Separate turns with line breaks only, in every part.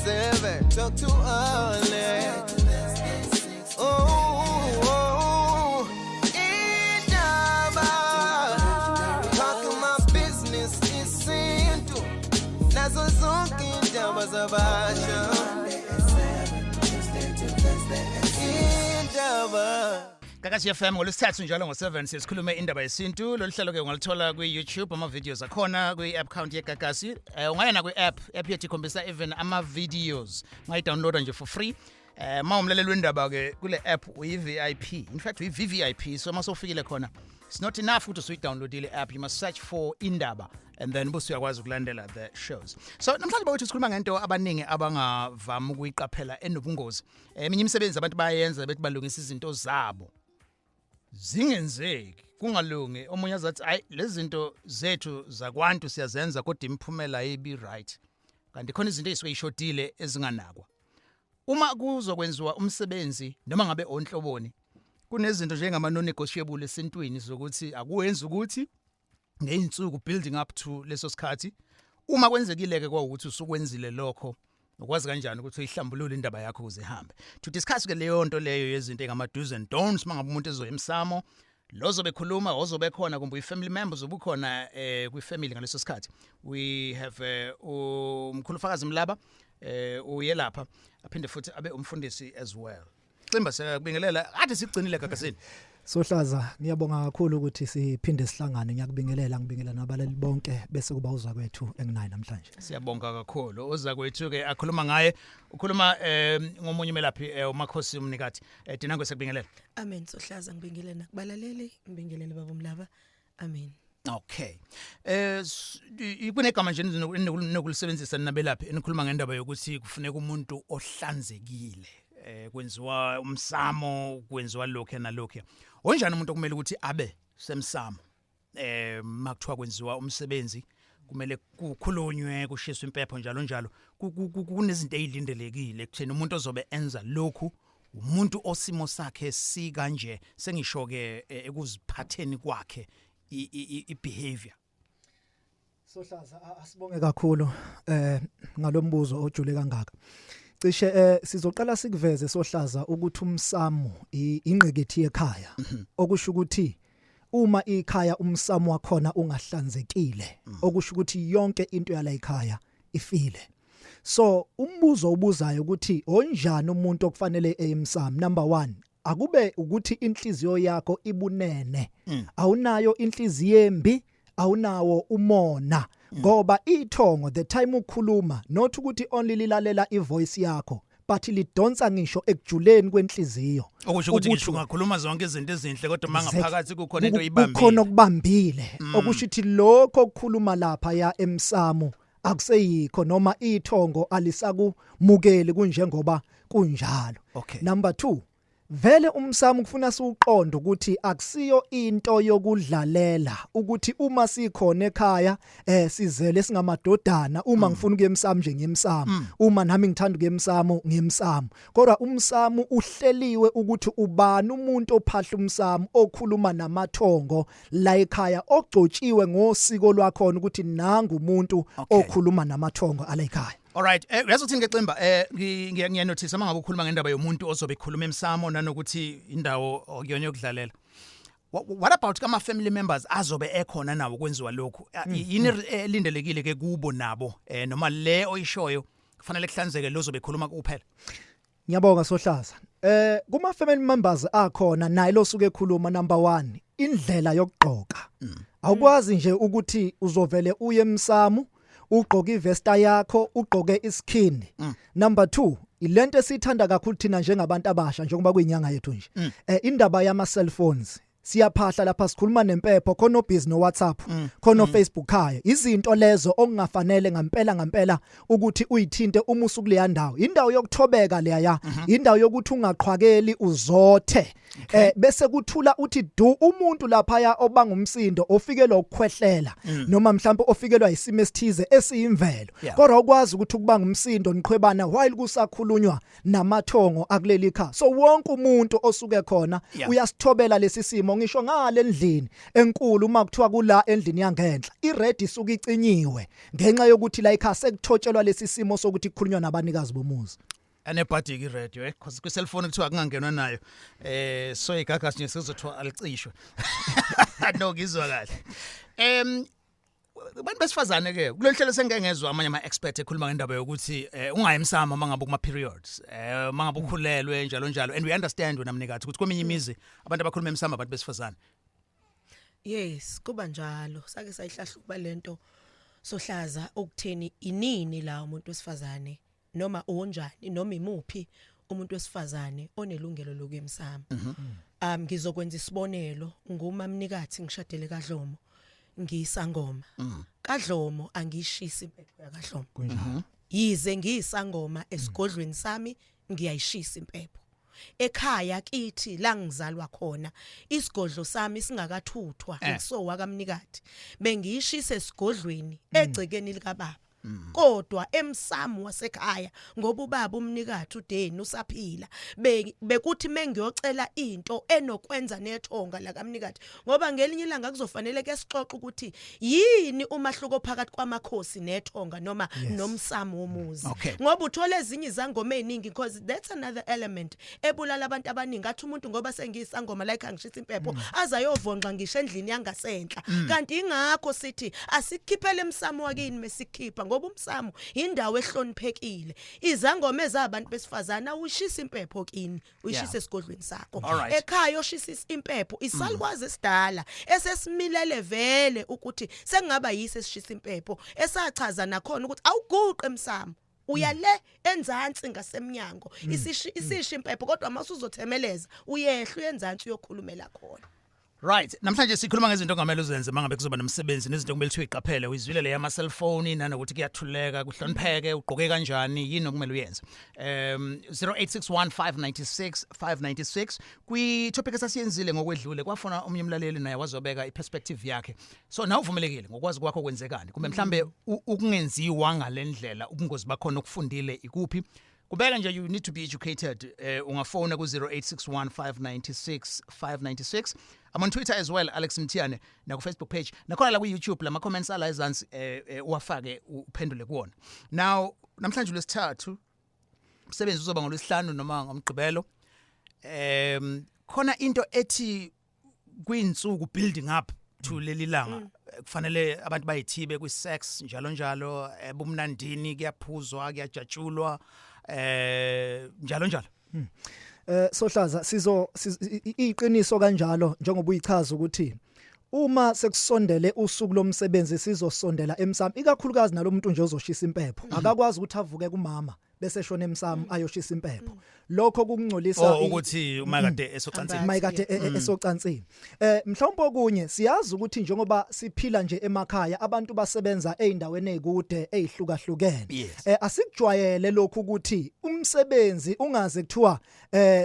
7. Talk to Alex. Oh, indaba. Talk my business isintu. Nazo zonke indaba zabasha. Indaba.
Gagasi FM, ngolwesithathu njalo ngo7 sikhulume indaba yesintu. Lolu hlelo ke ungalithola kwi-YouTube, ama videos akhona kwi-app account yeGagasi. Ungayena kwi-app, app yethu ikhombisa even ama videos, ungayi-downloada nje for free. Ma umlaleli wendaba ke kule app uyi-VIP, in fact uyi-VVIP. So uma ufikile khona, it's not enough ukuthi usuyi-downloadile app, you must search for indaba and then bese uyakwazi ukulandela the shows. So namhlanje bakwethu sikhuluma ngento abaningi abangavami ukuyiqaphela enobungozi. Eminye imisebenzi abantu bayayenza bethi balungisa izinto zabo, zingenzeki, kungalungi. Omunye azathi, "Hayi, lezi zinto zethu zakwantu siyazenza, kodwa imiphumela ayibi right." Kanti khona izinto ezisuke ishodile ezinganakwa uma kuzokwenziwa umsebenzi noma ngabe onhloboni. Kunezinto njengama non negotiable esintwini zokuthi akuwenzi ukuthi ngeinsuku building up to leso sikhathi. Uma kwenzekile ke kwawukuthi usukwenzile lokho, ukwazi kanjani ukuthi uyihlambulule indaba yakho ukuze ihambe? To discuss ke leyo nto leyo yezinto engama do's and don'ts mangabe umuntu ezoya emsamo, lozobe khuluma ozobe khona kumbe uyi-family member uzobe khona kwi-family ngaleso sikhathi, we have umkhulu Fakazi Mlaba, uyelapha aphinde futhi abe umfundisi as well. Cimba, siyakubingelela, kade sigcinile Gagasini.
Sohlaza, ngiyabonga kakhulu ukuthi siphinde sihlangane. Ngiyakubingelela, ngibingelela nabalali bonke, bese kuba uza kwethu enginayo namhlanje.
Siyabonga kakhulu. Uza kwethu ke akhuluma ngaye, ukhuluma ngomunye umelaphi, uMakhosi Umnikathi. Dinangwe, sekubingelela.
Amen, Sohlaza, ngibingelele nakubalaleli, ngibingelele baba Mlaba. Amen.
Okay. Kunegama nje enokulisebenzisa nabelaphi enikhuluma ngendaba yokuthi kufuneka umuntu ohlanzekile. Kwenziwa umsamo, kwenziwa lokho nalokho. Onjani umuntu okumele ukuthi abe semsamo? Makuthiwa kwenziwa umsebenzi, kumele kukhulunywe, kushiswe impepho, njalo njalo. Kunezinto ezilindelekile kutheni umuntu ozobe enza lokhu, umuntu osimo sakhe sikanje, sengisho ke ekuziphatheni kwakhe, i behavior.
Sohlaza, asibonge kakhulu ngalombuzo ojule kangaka. Cishe sizoqala sikuveze, Sohlaza, ukuthi umsamo ingqikithi yekhaya, okusho ukuthi uma ikhaya umsamo wakhona ungahlanzekile, okusho ukuthi yonke into yala ekhaya ifile. So umbuzo ubuzayo ukuthi onjani umuntu okufanele eyemsamo, number 1, akube ukuthi inhliziyo yakho ibunene, awunayo inhliziyo embi, awunawo umona, ngoba ithongo, the time ukhuluma, not ukuthi only lilalela ivoice yakho, but lidonsa ngisho ekujuleni kwenhliziyo.
Okusho ukuthi ngisho ungakhuluma zonke izinto ezinhle, kodwa mangaphakathi kukhona into oyibambile.
Kukhona okubambile, okusho ukuthi lokho okukhuluma lapha ya emsamo akuseyikho, noma ithongo alisakumukeli kunjengoba kunjalo. Number 2, vele umsamo kufuna siuqonde ukuthi akusiyo into yokudlalela, ukuthi uma sikhona ekhaya sizele singamadodana, uma ngifuna ukuya emsamo nje ngiyemsamo, uma nami ngithanda ukuya emsamo ngiyemsamo. Kodwa umsamo uhleliwe ukuthi ubani umuntu ophahla umsamo, okhuluma namathongo la ekhaya, ogcotshiwe ngosiko lwakhona, ukuthi nangu umuntu okhuluma namathongo ala ekhaya.
Alright, uyazi ukuthi ngecimba ngiyanothisa uma ngabe ukhuluma ngendaba yomuntu ozobe ekhuluma emsamo nanokuthi indawo okuyona yokudlalela. What about kama family members azobe ekhona nawo kwenziwa lokhu? Yini elindelekile ke kubo nabo, noma le oyishoyo kufanele kuhlanzeke lozobe ekhuluma kuphela?
Ngiyabonga, Sohlaza. Kuma family members akhona naye lo suke ekhuluma, number 1, indlela yokugqoka. Awukwazi nje ukuthi uzovele uye emsamo ugqoke ivesta yakho, ugqoke iskin. Number 2, ilento esithanda kakhulu thina njengabantu abasha, njengoba kuyinyanga yethu nje. Indaba yama cellphones, siyaphahla lapha, sikhuluma nempepho, khona obusy no WhatsApp, khona o Facebook khaya. Izinto lezo okungafanele ngampela ngampela ukuthi uyithinte uma usukuleya ndawo. Indawo yokuthobeka leya, indawo yokuthi ungaqhwakeli, uzothe, bese kuthula uthi du. Umuntu lapha obanga umsindo ofikelwa ukukhwehlela noma mhlawumbe ofikelwa isimo esithize esiyimvelo, kodwa ukwazi ukuthi ukubanga umsindo niqhwebana while kusakhulunywa namathongo akuleli khaya. So wonke umuntu osuke khona uyasithobela lesi simo. isimo ngisho ngale endlini enkulu uma kuthiwa kula endlini yangenhla ired isuke icinyiwe ngenxa yokuthi la ekhaya sekuthotshelwa lesi simo sokuthi kukhulunywa nabanikazi bomuzi.
Anebhadi ke iradio cause kwi cellphone kuthiwa kungangenwa nayo, so igagasi nje sizothiwa alicishwe. No, ngizwa kahle. Abantu besifazane ke kulolu hlelo sengike ngezwa amanye ama expert ekhuluma ngendaba yokuthi ungayi emsamo uma ngabe kuma periods, uma ngabe ukhulelwe, njalo njalo, and we understand wena mnikathi ukuthi kweminye imizi abantu abakhuluma emsamo abantu besifazane.
Yes, kuba njalo. Sake sayihlahluba lento, sohlaza, ukutheni inini la umuntu wesifazane noma onjani noma imuphi umuntu wesifazane onelungelo lokuya emsamo. Ngizokwenza isibonelo ngumamnikathi, ngishadele kaDlomo, ngiyisangoma. KaDlomo angishisi impepho yakaDlomo.
Kunjalo.
Yize ngiyisangoma, esigodlweni sami ngiyayishisa impepho. Ekhaya kithi la ngizalwa khona, isigodlo sami singakathuthwa ekusowa kamnikathi, bengiyishisa esigodlweni egcekeni likababa. Kodwa emsamo wasekhaya, ngoba ubaba umnikathi uDeni usaphila, bekuthi mengiyocela into enokwenza nethonga la kamnikathi, ngoba ngelinye ilanga kuzofanele ke sixoxe ukuthi yini umahluko phakathi kwamakhosi nethonga noma nomsamo womuzi, ngoba uthola ezinye izangoma eziningi, because that's another element ebulala abantu abaningi, athi umuntu ngoba sengiyisangoma like angishisa impepho, azayovonqa ngisho endlini yangasenhla. Kanti ingakho sithi asikhiphele emsamo wakini mesikhipha, ngoba umsamo indawo ehloniphekile. Izangoma ezabantu besifazana, uyishisa impepho kini, uyishisa esigodlweni sakho. Ekhaya oshisa impepho isalukwazi esidala esesimilele vele ukuthi sekungaba yise esishisa impepho, esachaza nakhona ukuthi awuguqe emsamo, uya le enzansi ngasemnyango, isisho impepho, kodwa masuzothemeleza uyehla uyenzansi uyokhulumela khona.
Right, namhlanje sikhuluma ngezinto ongamele uzenze mangabe kuzoba nomsebenzi nezinto okumele ukuthi uyiqaphele. Uyizwile le yama cellphone nanokuthi kuyathuleka, kuhlonipheke, ugqoke kanjani, yini okumele uyenze. 0861596596 kwi topic esasiyenzile ngokwedlule kwafona omnye umlaleli naye wazobeka iperspective yakhe. So nawe uvumelekile ngokwazi kwakho kwenzekani. Kumbe mhlambe ukungenziwa ngalendlela ubungozi bakhona okufundile ikuphi? Kubeka nje, you need to be educated. Ungafona ku 0861596596. I'm on Twitter as well, Alex Mthiyane, na ku Facebook page. Nakhona la ku YouTube lama comments ala ezansi uwafake uphendule kuwona. Now namhlanje lwesithathu, umsebenzi uzoba ngolwesihlanu noma ngomgqibelo. Khona into ethi kwinsuku building up to leli langa kufanele abantu bayithibe kwi sex njalo njalo, ebumnandini kuyaphuzwa, kuyajatshulwa, njalo njalo.
Sohlaza, sizo iqiniso kanjalo njengoba uyichaza ukuthi uma sekusondele usuku lomsebenzi sizosondela emsamo, ikakhulukazi nalomuntu nje ozoshisa impepho akakwazi ukuthi avuke kumama bese shona emsamo ayoshisa impepho, lokho kukungcolisa.
Oh, ukuthi uma kade esocansini.
Mayikade esocansini. Mhlawumbe okunye siyazi ukuthi njengoba siphila nje emakhaya abantu basebenza ezindaweni ezikude ezihlukahlukene. Asikujwayele lokhu ukuthi umsebenzi ungaze kuthiwa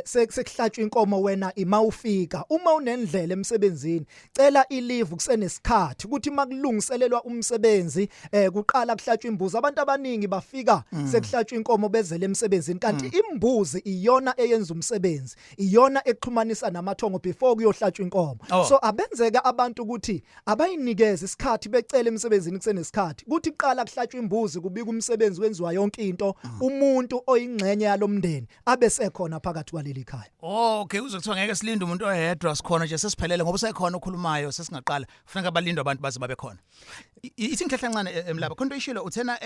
sekuhlatshwa inkomo wena ima ufika. Uma unendlela emsebenzini, cela ileave kusenesikhathi ukuthi makulungiselelwa umsebenzi kuqala kuhlatshwa imbuzi. Abantu abaningi bafika sekuhlatshwa inkomo bezele emsebenzini, kanti imbuzi iyona eyenza umsebenzi, iyona exhumanisa namathongo before kuyohlatshwa inkomo. So abenzeka abantu ukuthi abayinikeze isikhathi, becele emsebenzini kusenesikhathi kuthi kuqala kuhlatshwa imbuzi, kubika umsebenzi, wenziwa yonke into, umuntu oyingxenye yalomndeni abe sekhona phakathi kwaleli khaya.
Oh, okay, uzokuthiwa ngeke silinde umuntu oyedwa, sikhona nje sesiphelele ngoba usekhona okhulumayo, sesingaqala. Kufuneka abalindwe abantu baze babe khona. Ithi ngihlehla kancane, emlaba. Khona into oyishilo uthena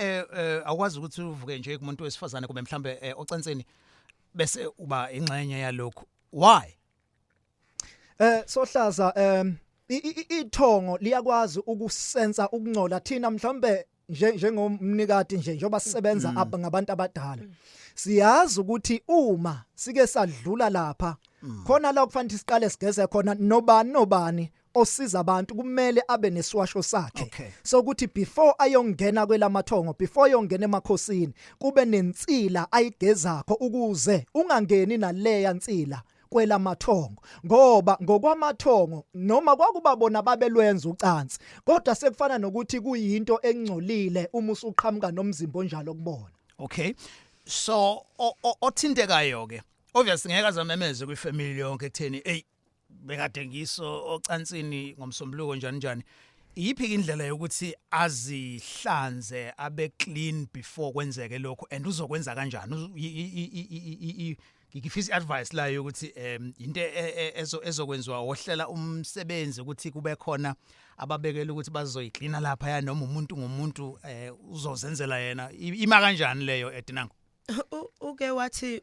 awukwazi ukuthi uvuke nje kumuntu wesifazane kumbe mhlambe ocansini bese uba ingxenye yalokhu. Why?
Sohlaza, ithongo liyakwazi ukusensa ukungcola. Thina mhlawumbe nje njengomnikati nje, njengoba sisebenza ngabantu abadala, siyazi ukuthi uma sike sadlula lapha khona la kufanele siqale sigeze khona, nobani nobani osiza abantu kumele abe nesiwasho sakhe sokuthi before ayongena kwelamathongo, before ayongena emakhosini, kube nensila ayigezakho ukuze ungangeni naleya nsila kwelamathongo, ngoba ngokwamathongo noma kwakuba bona babelwenza ucansi, kodwa sekufana nokuthi kuyinto engcolile uma usuqhamuka nomzimba onjalo kubona.
Okay. So othintekayo ke obviously ngeke azamemeze kwifamily yonke ekutheni hey. Bekade ngiso ocansini ngomsombuluko, njani njani. Iyiphi indlela yokuthi azihlanze, abe clean before kwenzeke lokho, and uzokwenza kanjani? Ngifisa advice la yokuthi into ezokwenziwa ohlela umsebenzi, ukuthi kube khona ababekela ukuthi bazoyiklina lapha ya, noma umuntu ngomuntu uzozenzela yena. Ima kanjani leyo, Edinango?
Uke wathi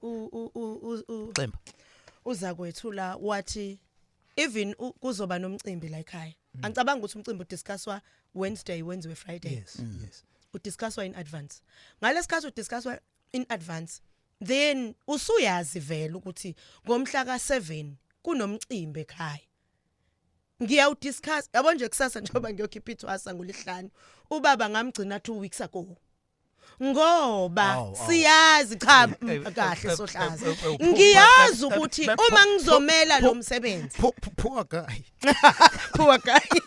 Xemba.
Uza kwethu la, wathi even kuzoba nomcimbi la ekhaya, angicabanga ukuthi umcimbi udiscusswa Wednesday, wenziwe Friday. Udiscusswa in advance. Ngalesikhathi udiscusswa in advance, then usuyazi vele ukuthi ngomhla ka7 kunomcimbi ekhaya, ngiyawudiscuss. Yabo nje, kusasa njengoba ngiyokhipha ithwasa ngolihlanu, ubaba ngamgcina 2 weeks ago ngoba
Awu, awu.
siyazi cha kahle sohlaza, ngiyazi ukuthi uma ngizomela lo msebenzi
Poor guy.
Poor guy.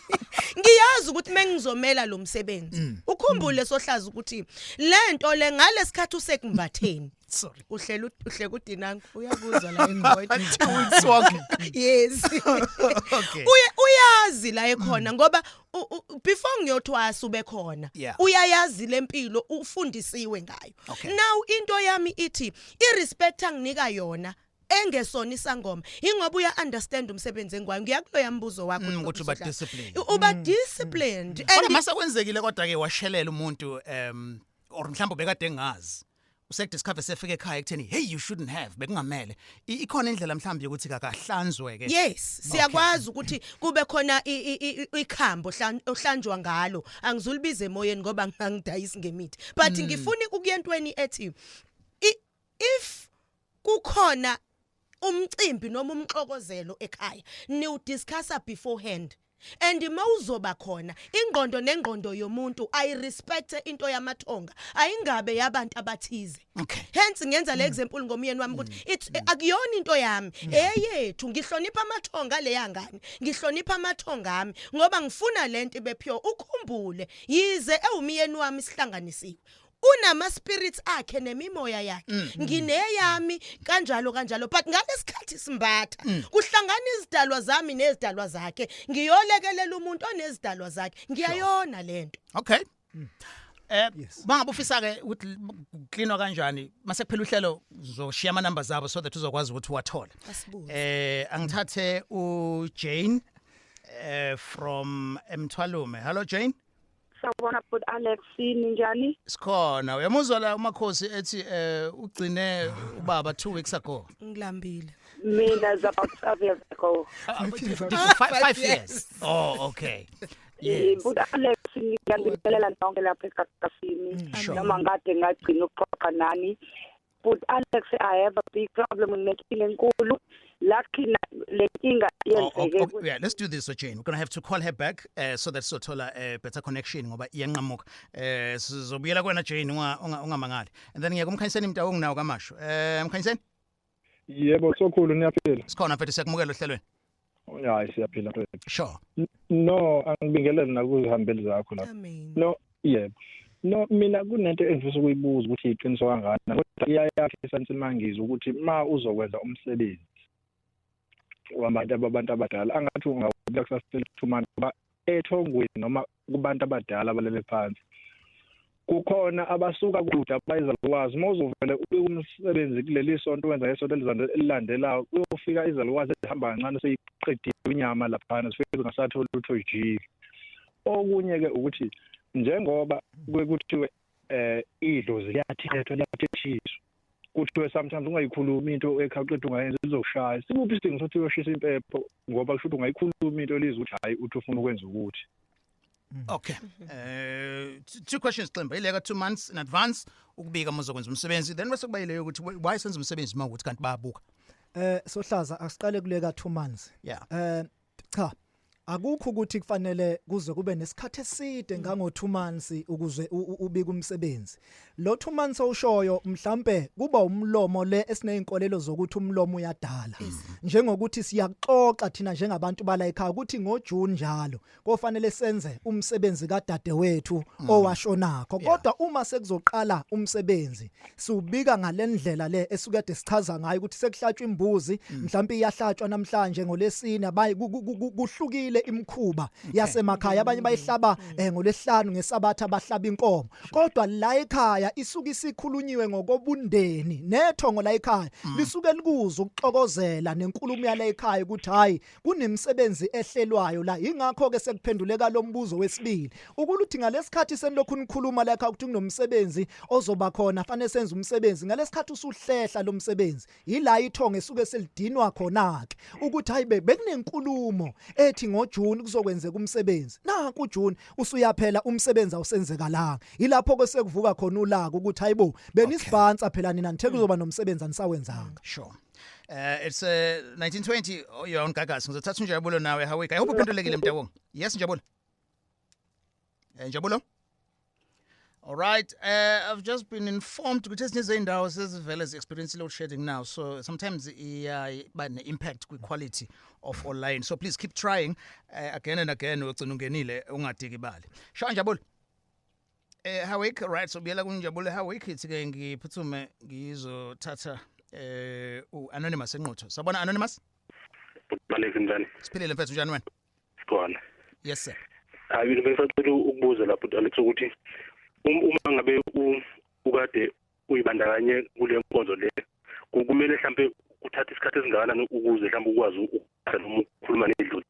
Ngiyazi ukuthi mengizomela lo msebenzi, ukhumbule sohlaza ukuthi lento le ngalesikhathi usekumbatheni
Sorry.
Uhlela, uhleka uDinango, uyakuzwa la ekhona.
2 weeks walking.
Yes. Uye uyazi la ekhona ngoba before ngiyothwasa ube khona. Uyayazi lempilo, ufundisiwe ngayo. Now into yami ithi irespect anginika yona engesona isangoma ingoba uya understand umsebenzi engwayo. Ngiyakulo yambuzo wakho.
Ukuthi uba disciplined.
Uba disciplined.
Kodwa
And
mase kwenzekile kodwa ke washelela umuntu, or mhlawumbe bekade engazi, usekudiscover sefika ekhaya ekutheni, "Hey, you shouldn't have, bekungamele." Ikhona indlela mhlawumbe yokuthi kakahlanzwe ke?
Yes, siyakwazi ukuthi kube khona ikhambo ohlanjwa ngalo. Angizulibiza emoyeni ngoba ngangidayisi ngemithi, but ngifuna ukuyentweni ethi if kukhona umcimbi noma umxokozelo ekhaya, niwudiscussa beforehand, and mawuzoba khona ingqondo nengqondo yomuntu ayirespect into yamathonga, ayingabe yabantu abathize. Hence ngenza le example ngomyeni wami ukuthi it's akuyona into yami, eyethu. Ngihlonipha amathonga leya ngane, ngihlonipha amathonga ami ngoba ngifuna lento ibe pure. Ukhumbule, yize ewumyeni wami sihlanganisiwe, unama spirits akhe nemimoya yakhe, ngineyami, kanjalo kanjalo, but ngalesikhathi simbatha kuhlangana izidalwa zami nezidalwa zakhe, ngiyolekelela umuntu onezidalwa zakhe, ngiyayona lento.
Okay. Bangabe ufisa ke ukuthi kuklinwa kanjani, mase kuphela uhlelo uzoshiya ama numbers zabo so that uzokwazi ukuthi uwathole.
Asibuze.
Angithathe uJane from Emthwalume. Hello, Jane.
Sawubona bhuti Alex, ninjani?
Sikhona. Uyamuzwa la umakhosi ethi ugcine ubaba 2 weeks ago.
Ngilambile.
Mina is about 12 years ago.
5 years. Oh, okay. Yes.
Bhuti Alex, ngiyabingelela nonke lapha eGagasini. Noma ngade ngagcina ukuxoxa nani. But Alex, I have a big problem, nginenkinga enkulu. Lucky le nkinga yenzeke
Oh, yeah, let's do this, so Jane. We're going to have to call her back so that sothola a better connection ngoba iyanqamuka. Sizobuyela kuwena Jane, ungamangali. And then ngiyeke umkhanyiseni Mntawu nginawo kaMashu. Mkhanyiseni?
Yebo sokhulu, niyaphila?
Sikhona mfethu, siyakumukela ohlelweni.
Hayi, siyaphila mfethu.
Sure.
No, angibingelele nakuzihambeli zakho lapha.
Amen.
No, yebo. No, mina kunento engifisa ukuyibuza ukuthi iqiniso kangakanani, kodwa iyayakhe sansimangizwe ukuthi ma uzokwenza umsebenzi wabantu ababantu abadala, angathi ungawubeka kusasele 2 months, ngoba ethongweni noma kubantu abadala abalele phansi kukhona abasuka kude abayizalukwazi. Uma uzovele ube umsebenzi kuleli sonto, wenza ngesonto elilandelayo, kuyofika izalukwazi ezihamba kancane seyiqediwe inyama laphana, zifike zingasatholi lutho, ijike. Okunye-ke ukuthi njengoba kuke kuthiwe idlozi liyathethwa, liyathethiswa, kuthiwe sometimes ungayikhulumi into ekhaqeda ungayenza, lizokushaya, sikuphi isidingo sokuthi uyoshisa impepho? Ngoba kusho ukuthi ungayikhuluma into lizwe ukuthi hhayi, uthi ufuna ukwenza ukuthi
Okay. Two questions, Ximba. Ileka 2 months in advance ukubika uma uzokwenza umsebenzi. Then bese kuba yileyo ukuthi why senza umsebenzi uma ukuthi kanti bayabuka.
Sohlaza, asiqale kuleka 2 months.
Yeah.
Cha. Akukho ukuthi kufanele kuze kube nesikhathi eside ngango 2 months ukuze ubike umsebenzi. Lo 2 months owushoyo mhlambe kuba umlomo le esineyinkolelo zokuthi umlomo uyadala. Njengokuthi siyaxoxa thina njengabantu bala ekhaya ukuthi ngoJune njalo kofanele senze umsebenzi kadadewethu owashonakho. Kodwa uma sekuzoqala umsebenzi, siwubika ngalendlela le esukade sichaza ngayo ukuthi sekuhlatshwa imbuzi, mhlawumbe iyahlatshwa namhlanje ngolesine. Abayi kuhlukile imikhuba yasemakhaya, abanye bayihlaba ngolesihlanu ngesabatha bahlaba inkomo, kodwa la ekhaya isuke isikhulunyiwe ngokobundeni nethongo la ekhaya lisuke likuzo ukuxokozela nenkulumo yala ekhaya ukuthi hayi, kunemisebenzi ehlelwayo la. Ingakho ke sekuphenduleka lo mbuzo wesibili ukuthi ngalesikhathi senilokhu nikhuluma la ekhaya ukuthi kunomsebenzi ozoba khona, fanele senze umsebenzi, ngalesikhathi usuhlehla lo msebenzi, yila ithongo esuke selidinwa khona ke ukuthi hayi, bekunenkulumo ethi ngoJune kuzokwenzeka umsebenzi, nanku uJune usuyaphela, umsebenzi awusenzekalanga. Yilapho ke sekuvuka khona ulaka ukuthi hayibo, benisibhansa phela nina, nithe kuzoba nomsebenzi, anisawenzanga.
Sure. It's 1920, oh, you're on Gagasi. Ngizothatha uNjabulo nawe Hawik. I hope uphendulekile, Mtawonga. Yes, Njabulo. Njabulo. All right, I've just been informed ukuthi ezinye izindawo sezivele zi-experience load shedding now. So sometimes iba ne-impact kwi-quality of online. So please keep trying again and again, ugcina ungenile, ungadiki ibali. Sha, Njabulo. Hawik, right, so buyela kuNjabulo Hawik, ithi ke ngiphuthume ngizothatha uAnonymous enquthu. Sabona, Anonymous?
Alex, njani?
Siphilile mfethu, njani wena?
Sikhona.
Yes sir.
Hayi, mina bengisacela ukubuza lapho, Alex, ukuthi uma ngabe ukade uyibandakanye kule nkonzo le, kumele mhlambe kuthathe isikhathi esingakanani ukuze mhlambe ukwazi ukuthatha noma ukukhuluma nedlozi?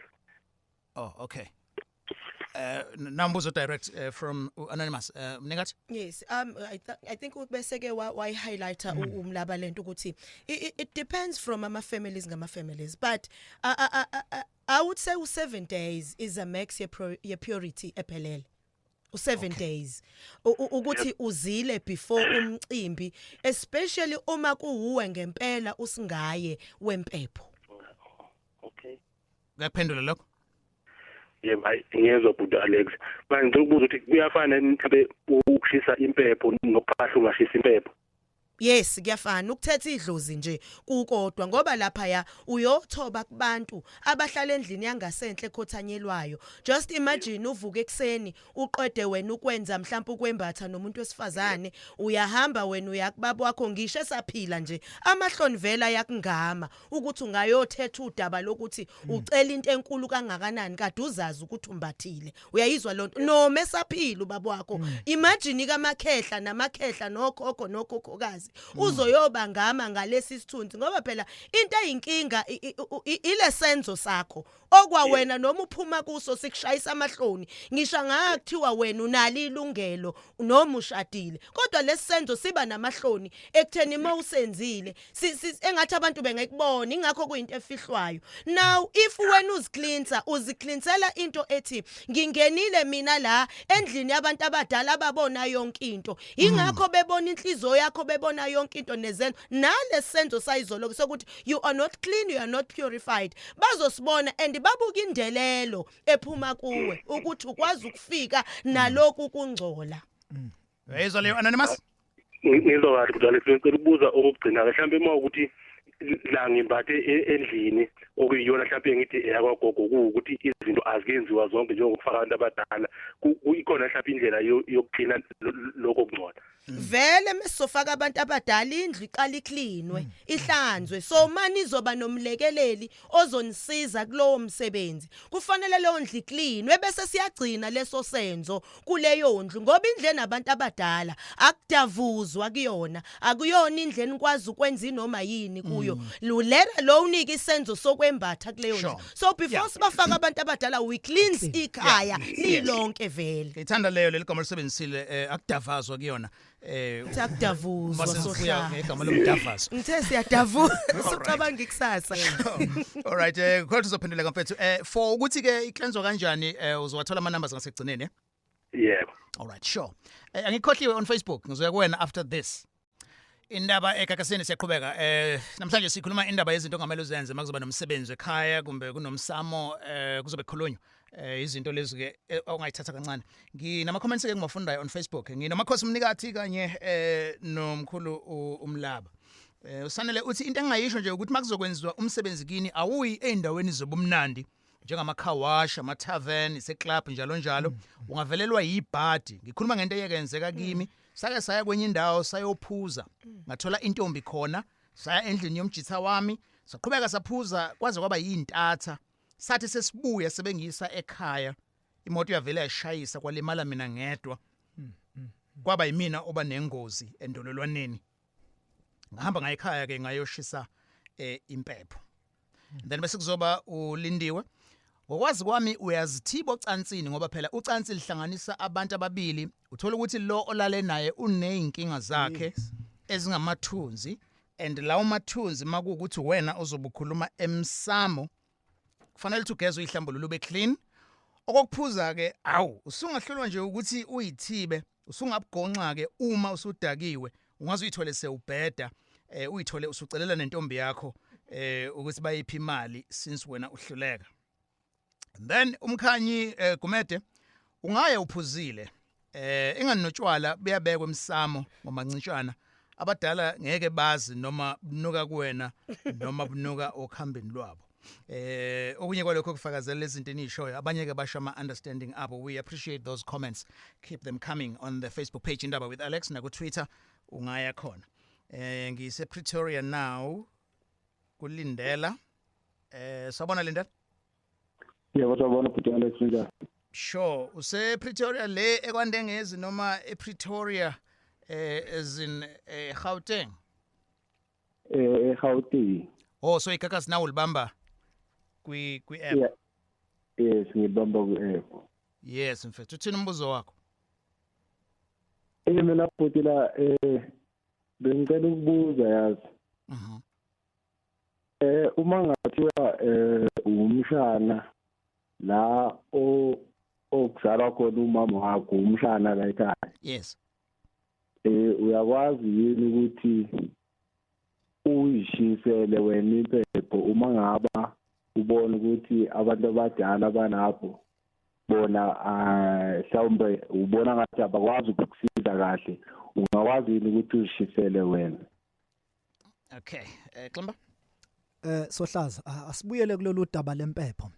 Oh, okay. Nambuzo direct from Anonymous. Mnikathi?
Yes, I think bese ke wayi highlighter umlaba lento ukuthi it depends from ama families ngama families, but I would say u7 days is a max ye purity ephelele. U7 days ukuthi uzile before umcimbi, especially uma kuwuwe ngempela usingaye wempepho.
Okay.
Uyakuphendula lokho?
Yebo, hayi, ngiyezwa bhuti Alex. Manje ngicela ukubuza ukuthi kuyafana yini mhlambe ukushisa impepho nokuphahla ungashisa impepho?
Yes, kuyafana ukuthetha idlozi nje kukodwa, ngoba lapha ya uyothoba kubantu abahlala endlini yangasenhle ekhothanyelwayo. Just imagine uvuka ekseni, uqede wena ukwenza mhlawumbe ukwembatha nomuntu wesifazane, uyahamba wena uyakubaba wakho, ngisho esaphila nje amahloni vela yakungama ukuthi ungayothetha udaba lokuthi ucela into enkulu kangakanani kade uzazi ukuthi umbathile. Uyayizwa lonto noma esaphila ubaba wakho? Imagine kamakhehla namakhehla nokhokho nokhokhokazi, uzoyoba ngama ngalesi sithunzi, ngoba phela into eyinkinga ile senzo sakho okwawena noma uphuma kuso sikushayisa amahloni, ngisho ngakuthiwa wena unalo ilungelo noma ushadile, kodwa lesi senzo siba namahloni ekutheni uma usenzile engathi abantu bengekubona, ingakho kuyinto efihlwayo. Now if wena uzicleansa, uzicleansela into ethi ngingenile mina la endlini yabantu abadala ababona yonke into, ingakho bebona inhliziyo yakho, bebona yonke into nezenzo nale senzo sayizolo sokuthi you are not clean, you are not purified, bazosibona and babuka indelelo ephuma kuwe ukuthi ukwazi ukufika naloku kungcola.
Uyayizwa leyo, Anonymous?
Ngizwa kahle bhuti Alex. Ngicela ukubuza okugcina ke, mhlambe uma ukuthi la ngimbathe endlini okuyiyona mhlambe ngithi eyakwagogo, kuwukuthi izinto azikenziwa zonke njengokufaka abantu abadala, ikhona mhlambe indlela yokuklina lokho kungcola?
Vele mesizofaka abantu abadala, indlu iqala iklinwe, ihlanzwe. So mani izoba nomlekeleli ozonisiza kulowo msebenzi, kufanele leyo ndlu iklinwe bese siyagcina leso senzo kuleyo ndlu, ngoba indlu enabantu abadala akudavuzwa kuyona, akuyona indlu enikwazi ukwenza inoma yini kuyo. Lulera lo unika isenzo sokwembatha kuleyo ndlu. So before sibafaka abantu abadala, we cleanse ikhaya lilonke vele.
Ngithanda leyo leli gama lisebenzisile, akudavazwa kuyona.
Uthi akudavuzwa.
Mase sibuya
Sohlala.
ngegama lomdavazo.
Ngithe siyadavuza, ucabanga ikusasa.
All right, kodwa uzophenduleka mfethu. For ukuthi ke icleanswa kanjani, uzowathola ama numbers ngasekugcineni, eh?
Yebo.
All right, sure. Angikhohliwe on Facebook, ngizoya kuwena after this. Indaba eGagasini siyaqhubeka. Namhlanje sikhuluma indaba yezinto ongamele uzenze makuzoba nomsebenzi ekhaya kumbe kunomsamo, kuzobe kukhulunywa izinto lezi ke ongayithatha kancane. Nginama comments ke engiwafundayo on Facebook. Nginomakhosi Mnikathi kanye nomkhulu uMlaba. Usanele uthi into engingayisho nje ukuthi makuzokwenziwa umsebenzi kini, awuyi eindaweni zobumnandi njengama car wash, ama tavern, ise club, njalo njalo, ungavelelwa yibhadi. Ngikhuluma ngento eyekenzeka kimi. Sake saya kwenye indawo sayophuza, ngathola intombi khona, saya endlini yomjitha wami, saqhubeka saphuza kwaze kwaba yintatha. Sathi sesibuya sebengisa ekhaya, imoto yavela yashayisa, kwalimala mina ngedwa, kwaba yimina oba nengozi endololwaneni. Ngahamba ngayikhaya ke ngayoshisa impepho. Then bese kuzoba uLindiwe: ngokwazi kwami uyazithiba ocansini, ngoba phela ucansi lihlanganisa abantu ababili, uthola ukuthi lo olale naye uneyinkinga zakhe ezingamathunzi, and lawo mathunzi makuwukuthi wena ozobe ukhuluma emsamo, kufanele ukuthi ugeze, uyihlambulule, ube clean. Okokuphuza ke, awu, usungahlulwa nje ukuthi uyithibe, usungabugonxa ke uma usudakiwe, ungaze uyithole sewubheda, uyithole usucelela nentombi yakho ukuthi bayiphi imali since wena uhluleka. And then umkhanyi Gumede: ungaye uphuzile, ingani notshwala buyabekwa emsamo ngomancitshana, abadala ngeke bazi noma bunuka kuwena noma bunuka okhambeni lwabo. Okunye kwalokho kufakazela lezi zinto enishoyo. Abanye ke basho ama understanding abo. We appreciate those comments, keep them coming on the Facebook page, Indaba with Alex, naku Twitter ungaya khona. Ngise Pretoria now, kulindela. Sawubona Lindela.
Yebo, sawubona bhuti Alex, kunjani?
Sure, use Pretoria le eKwaNdengezi noma ePretoria as in Gauteng?
eGauteng.
Oh, so iGagasi nawo ulibamba kwi app?
Yeah. Yes, ngibamba ku app.
Yes mfethu, uthini umbuzo wakho?
Mina bhuti la bengicela ukubuza, yazi. Uma ngathiwa umshana la o okuzalwa khona umama wakho, umshana la ekhaya. Uyakwazi yini ukuthi uyishisele wena impepho uma ngaba ubona ukuthi abantu abadala balapho bona mhlawumbe ubona ngathi abakwazi ukukusiza kahle, ungakwazi yini ukuthi uzishisele wena?
Okay, Ximba.
Sohlaza, asibuyele kulolu daba lempepho.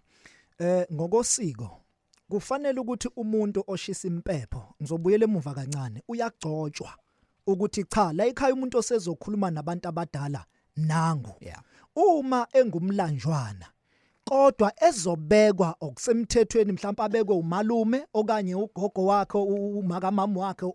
Ngokosiko kufanele ukuthi umuntu oshisa impepho, ngizobuyela emuva kancane, uyagcotshwa ukuthi cha, la ekhaya umuntu osezokhuluma nabantu abadala nangu. Uma engumlanjwana kodwa ezobekwa okusemthethweni, mhlawumbe abekwe umalume okanye ugogo wakhe, umaka mama wakhe,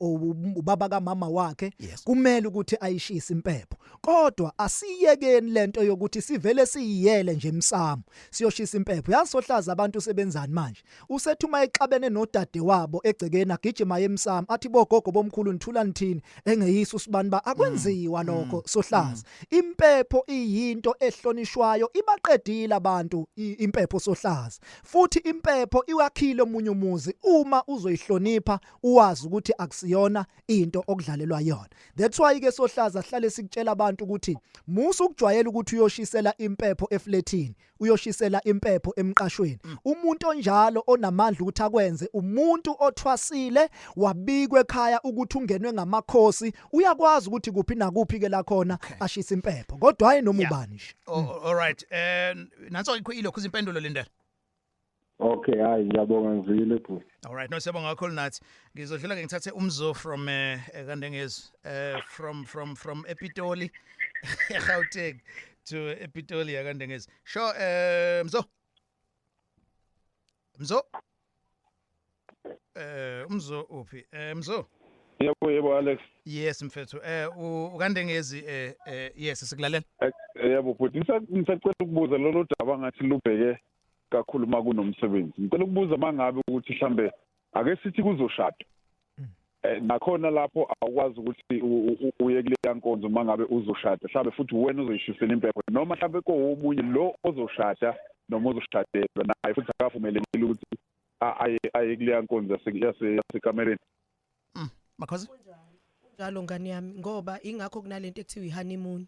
ubaba kamama wakhe, kumele ukuthi ayishise impepho. Kodwa asiyekeni lento yokuthi sivele siyiyele nje emsamo siyoshisa impepho. Yazi sohlaza, abantu sebenzani manje? Usethi uma exabene nodade wabo egcekeni, agijima emsamo, athi bogogo, bomkhulu, nithula nithini, engeyisa usibani ba akwenziwa lokho sohlaza. Impepho iyinto ehlonishwayo, ibaqedile abantu impepho sohlaza. Futhi impepho iwakhile omunye umuzi uma uzoyihlonipha, uwazi ukuthi akusiyona into okudlalelwa yona. That's why ke sohlaza sihlale sikutshela abantu ukuthi musa ukujwayela ukuthi uyoshisela impepho efletini, uyoshisela impepho emqashweni. Umuntu onjalo onamandla ukuthi akwenze, umuntu othwasile, wabikwe ekhaya ukuthi ungenwe ngamakhosi, uyakwazi ukuthi kuphi nakuphi ke la khona ashisa impepho, kodwa hayi noma ubani nje.
Oh, all right, nanso ilokhu izimpendulo, Lindela.
Okay, hayi, ngiyabonga, ngizwile bhuti.
All right, no, siyabonga kakhulu nathi. Ngizodlula ke ngithathe umzo from kaNdengezi, from ePitoli, eGauteng to ePitoli yaKaNdengezi. Sure, Mzo. Mzo. Umzo uphi? Mzo.
Yebo, Alex.
Yes mfethu. UkaNdengezi, yes, sikulalela.
Yebo bhuti, ngisacela ukubuza lolu daba ngathi lubheke kakhulu uma kunomsebenzi. Ngicela ukubuza mangabe ukuthi mhlambe ake sithi kuzoshadwa. Nakhona lapho awukwazi ukuthi uye kuleya nkonzo mangabe uzoshada. Mhlambe futhi wena uzoyishisela impepho noma mhlambe kowomunye lo ozoshada noma ozoshadelwa naye futhi akavumelekile ukuthi aye kuleya nkonzo yase yasekamereni.
Makhosi.
Njalo ngani yami, ngoba ingakho kunalento ekuthiwa ihoneymoon.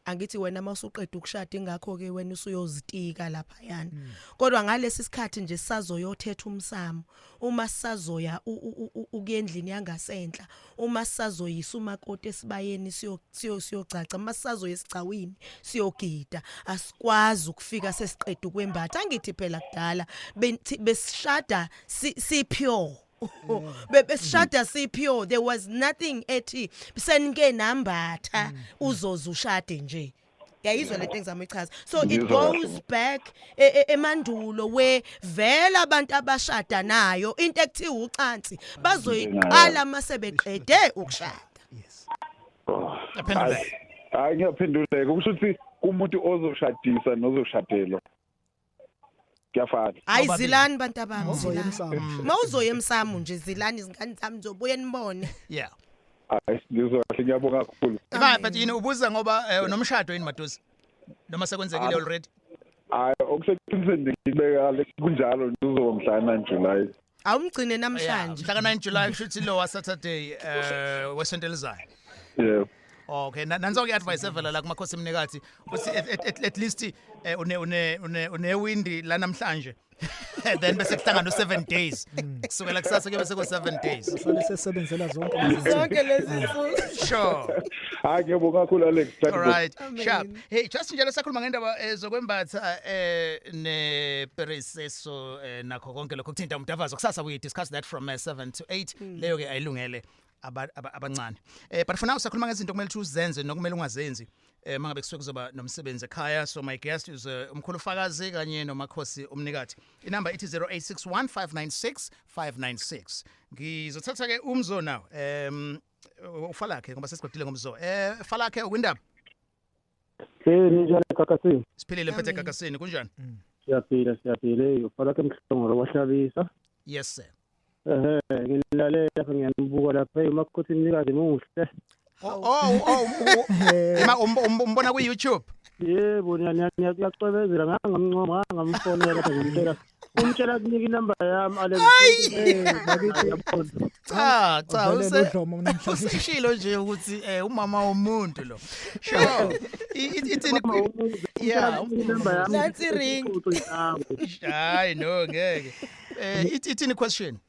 Angithi wena mawusuqeda ukushada, ingakho ke wena usuyozitika lapha yana. Kodwa ngalesi sikhathi nje sazoyothetha umsamo, uma sisazoya ukuyendlini yangasenhla, uma sisazoyisa umakoti esibayeni, siyogcaca, uma sisazoya esigcawini siyogida, asikwazi ukufika sesiqeda ukwembatha. Angithi phela kudala besishada si pure, besishada si pure, there was nothing ethi senike nambatha uzoze ushade nje. Yayizwa lento engizama ichaza? So it
Ngizwa kahle.
goes back emandulo we vela abantu abashada nayo into ekuthiwa ucansi bazoyiqala mase beqede ukushada.
Yes.
Oh.
Yaphenduleka.
Hayi, ngiyaphenduleka. Kusho ukuthi kumuntu ozoshadisa nozoshadelwa kuyafana.
Hayi.
Bobabili.
Zilani bantu abami.
Mawuzoya
Zilani.
emsamo.
Mawuzoya emsamo nje, zilani izingane zami, nizobuye nibone.
Hayi, ngizwa kahle, ngiyabonga kakhulu.
Ba, but yini ubuza ngoba nomshado yini maduze? Noma sekwenzekile already?
Hayi, okuseqinisweni ngibeka le kunjalo nje, uzoba mhla 9 July.
Awumgcine namhlanje.
Mhla ka 9 July, kusho ukuthi lo wa Saturday wesonto elizayo.
Yebo.
Okay, nanso ke advice evela la kumakhosi emnikathi uthi at least une windi la namhlanje. Then bese kuhlangana u7 days. Kusukela kusasa ke bese ku 7 days.
Sale sesebenzela zonke lezi zinto.
Zonke lezi nsuku.
Sure.
Hayi, ngiyabonga kakhulu, Alex. Thank
All
you.
right.
Amen.
Sharp. Hey, just njalo sakhuluma ngendaba zokwembatha ne periseso nakho konke lokho kuthinta umdavazo. Kusasa we discuss that from 7 to 8. Leyo ke ayilungele abancane. But for now sakhuluma ngezinto okumele ukuthi uzenze nokumele ungazenzi mangabe kusuke kuzoba nomsebenzi ekhaya. So my guest is umkhulu Fakazi kanye nomakhosi umnikathi. Inamba ithi 0861596596. Ngizothatha ke umzo now. Ufalakhe ngoba sesiqedile ngomzo. Falakhe, ukwindaba.
Hey, ninjani Kakasini?
Siphilile mfethu.
Amen.
Gagasini, kunjani?
Siyaphila, siyaphila. Hey, ufalakhe Mhlongo wahlabisa.
Yes sir.
Ehhe, ngilalela lapha, ngiyanibuka lapha. Hey, umakhosi mnikazi muhle.
Oh, ema umbona ku YouTube.
Yebo, ngiyacwebezela, ngangamncoma, ngangamfonela lapha, ngimtshela. Umtshela kunika inamba yami, Alex. Eh, bakithi yabona.
Cha cha.
Uvelele udlomo namhlanje.
Useshilo nje ukuthi umama womuntu lo. Sure. Ithini?
Mama womuntu,
Yeah.
umtshela kunika inamba yami.
Nansi ring.
Hayi no, ngeke. Ithini question?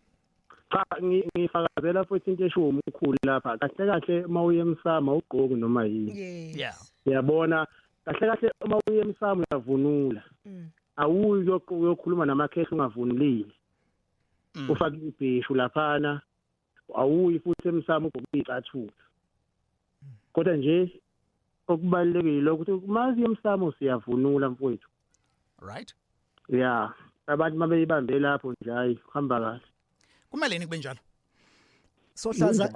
Cha, ngifakazela futhi into eshiwo umkhulu lapha. Kahle kahle uma uye emsamo awugqoki noma yini.
Yes.
Uyabona, kahle kahle uma uye emsamo uyavunula. Awuyi uyokhuluma namakhehla ungavunulile. Ufake ibheshu laphana, awuyi futhi emsamo ugqoke iy'cathulo. Kodwa nje okubalulekile ukuthi mazi emsamo siyavunula, mfowethu.
Right.
Ya, abantu mabeyibambe lapho nje, hayi, kuhamba kahle.
Kumele yini kube njalo?
Sohlaza,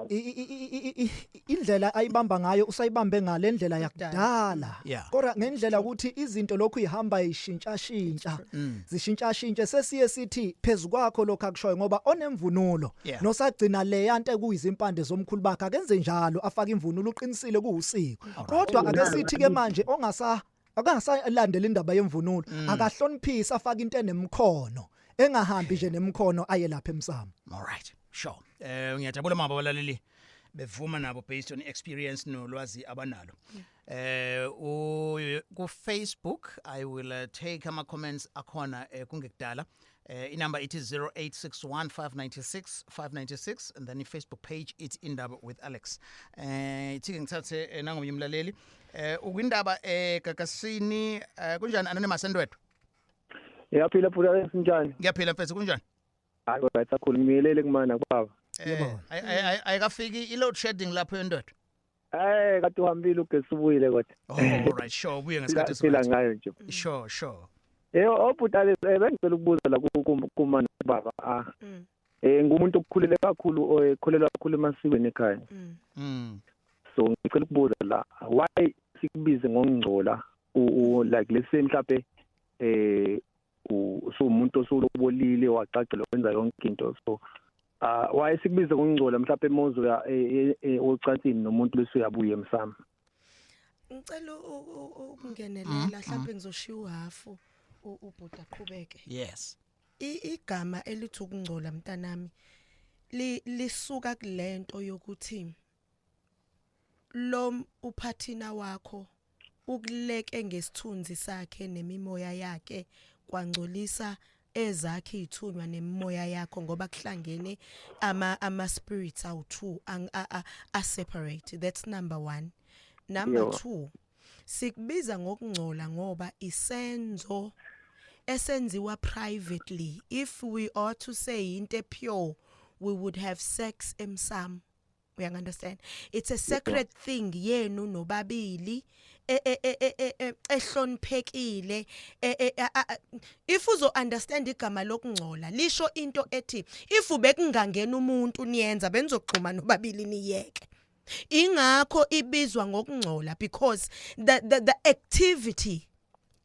indlela ayibamba ngayo usayibambe ngale ndlela yakudala. Kodwa ngendlela ukuthi izinto lokhu ihamba ishintsha shintsha, zishintsha shintshe, sesiye sithi phezukwakho lokho akushoyo, ngoba onemvunulo nosagcina leya nto ekuyizimpande zomkhulu bakhe akenze njalo, afake imvunulo, uqinisile, kuwusiko. Kodwa ake sithi ke manje ongasa akangasalandela indaba yemvunulo, akahloniphisa, afake into enemkhono, engahambi nje nemkhono aye lapha emsamo.
All right. Sure. Ngiyajabula mama abalaleli bevuma nabo based on experience nolwazi abanalo. Ku Facebook I will take ama comments akhona kungekudala. Inumber it is 0861596596 and then i Facebook page it's Indaba with Alex. Ithi ke ngithathe nangomnye umlaleli. Ukwindaba Gagasini, kunjani Anonymous Ndwedwe?
Yaphila phula, sinjani?
Ngiyaphila mfethu, kunjani?
Hayi, right kakhulu, ngibingelele kumana baba.
Ayikafiki i load shedding lapho eNdwedwe?
Kade uhambile ugesi, ubuyile kodwa.
Oh, all right, sure, ubuye ngesikhathi
Phila
esithi.
ngayo nje.
Sure.
Obhuti Alex, bengicela ukubuza la kumana baba. Ah. Ngumuntu okukhulele kakhulu, okhulela kakhulu emasikweni ekhaya. So ngicela ukubuza la, why sikubize ngokungcola like let's say mhlawumbe usumuntu osulobolile, wacacela, wenza yonke into, so why sikubize ngokungcola mhlawumbe mozoya ocansini nomuntu bese uyabuya emsamo?
Ngicela ukungenelela, mhlawumbe ngizoshiya uhafu, ubhuti aqhubeke.
Yes.
Igama elithi ukungcola, mntanami, lisuka kulento yokuthi Lo uphathina wakho ukuleke ngesithunzi sakhe nemimoya yakhe kwangcolisa ezakhe izithunywa nemimoya yakho ngoba kuhlangene ama ama spirits awu2 a separate. That's number 1. Number 2, sikubiza ngokungcola ngoba isenzo esenziwa privately. If we are to say into pure, we would have sex emsamo, uya understand? It's a sacred thing yenu nobabili ehloniphekile. If uzo understand, igama lokungcola lisho into ethi if ubekungangena umuntu niyenza, benizoxhuma nobabili niyeke. Ingakho ibizwa ngokungcola, because the activity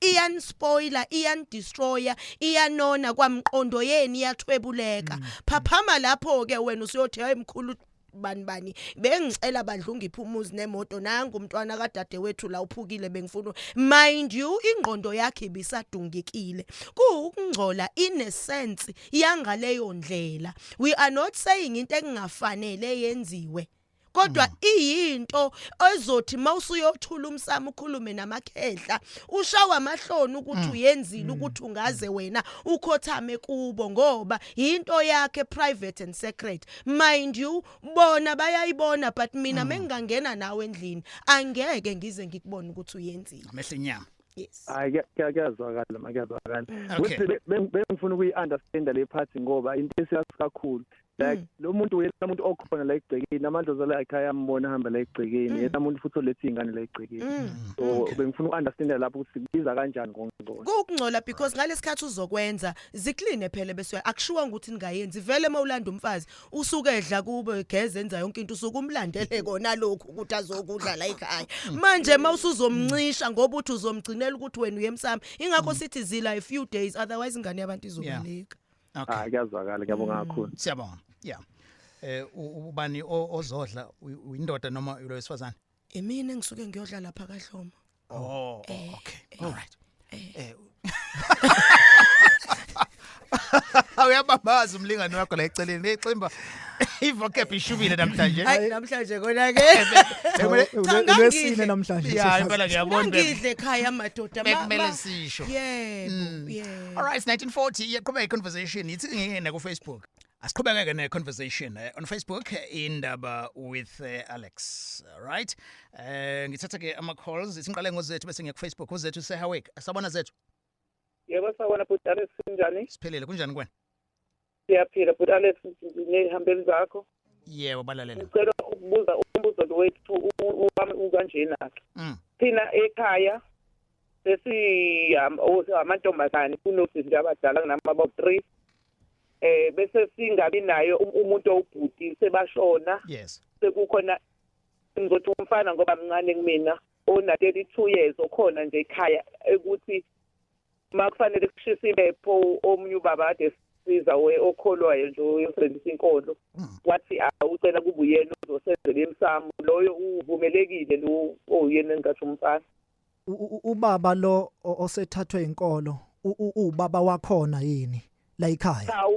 iyanispoiler, iyandestroyer, iyanona kwamqondo yeni, iyathwebuleka. Phaphama lapho ke wena usuyothi, "Hayi mkhulu bani bani, bengicela bandla ungiphe umuzi nemoto, nangu umntwana kadade wethu la uphukile, bengifuna." Mind you, ingqondo yakhe ibisadungikile. Kuwukungcola in a sense yangaleyo ndlela. We are not saying into engafanele yenziwe, kodwa iyinto ezothi mawusuyothula umsamo, ukhulume namakhehla, ushawa amahloni ukuthi uyenzile, ukuthi ungaze wena ukhothame kubo, ngoba into yakhe private and sacred. Mind you, bona bayayibona, but mina mengingangena nawe endlini, angeke ngize ngikubone ukuthi uyenzile.
Amehlo enyama.
Yes.
Hayi, kuyazwakala ma, kuyazwakala.
Okay.
Ukuthi bengifuna ukuyi-understanda le part ngoba into eserious kakhulu, like lo muntu uyena umuntu okhona la egcekeni, amadlozi la ekhaya ambona ahamba la egcekeni, yena umuntu futhi oletha iy'ngane la egcekeni, so bengifuna uku-understanda lapho ukuthi sikubiza kanjani ngokungcola.
Kukungcola because ngalesikhathi uzokwenza zikline phela, bese akushiwa ukuthi ningayenzi vele. Mawulanda umfazi, usuke edla kube geze, enza yonke into, usuke umlandele kona lokhu ukuthi azokudla la ekhaya. Manje mawusuzomncisha ngoba uthi uzomgcinela ukuthi wena uyemsamo, ingakho sithi zila a few days, otherwise ingane yabantu izobaleka.
Okay.
Hayi, kuyazwakala, ngiyabonga kakhulu.
Siyabonga. Yeah, ubani ozodla, uyindoda noma lo wesifazane?
Emina ngisuke ngiyodla lapha kaHlomo.
Oh, okay, all right. Uyabambaza umlingani wakho la eceleni, ecimba ivocab ishubile namhlanje.
Hayi, namhlanje kona ke.
Cha,
Lwesine namhlanje.
Ya, impela ngiyabona.
Ngidle ekhaya madoda.
Bekumele sisho.
Yebo.
All right, 1940, iyaqhubeka i-conversation. Ithi ngingene ku Facebook. Asiqhubeke ne conversation on Facebook, Indaba with Alex. All right. Ngithatha ke ama calls, isinqale ngozethu bese ngiya ku Facebook. Uzethu seHawick. Sabona zethu.
Yebo, sawubona bhuti Alex, kunjani?
Siphelele, kunjani kwena?
Siyaphila bhuti Alex, ney'hambeli zakho.
Yebo, balalela.
Ngicela ukubuza umbuzo lo wethu wami ukanjena-ke. Thina ekhaya sesi amantombazane, kunosisi nje abadala kunami about 3. Bese singabi nayo umuntu owubhuti, sebashona. Sekukhona, ngizothi umfana ngoba mncane kumina, ona 32 years, okhona nje ekhaya, ekuthi makufanele kushisa impepho, omunye ubaba kade siza we okholwayo nje uyosebenzisa inkolo, wathi awucela kube uyena ozosenzela emsamo. Loyo uvumelekile lo oyena engathi umfana?
Ubaba lo osethathwe inkolo, ubaba wakhona yini la ekhaya?
Cha,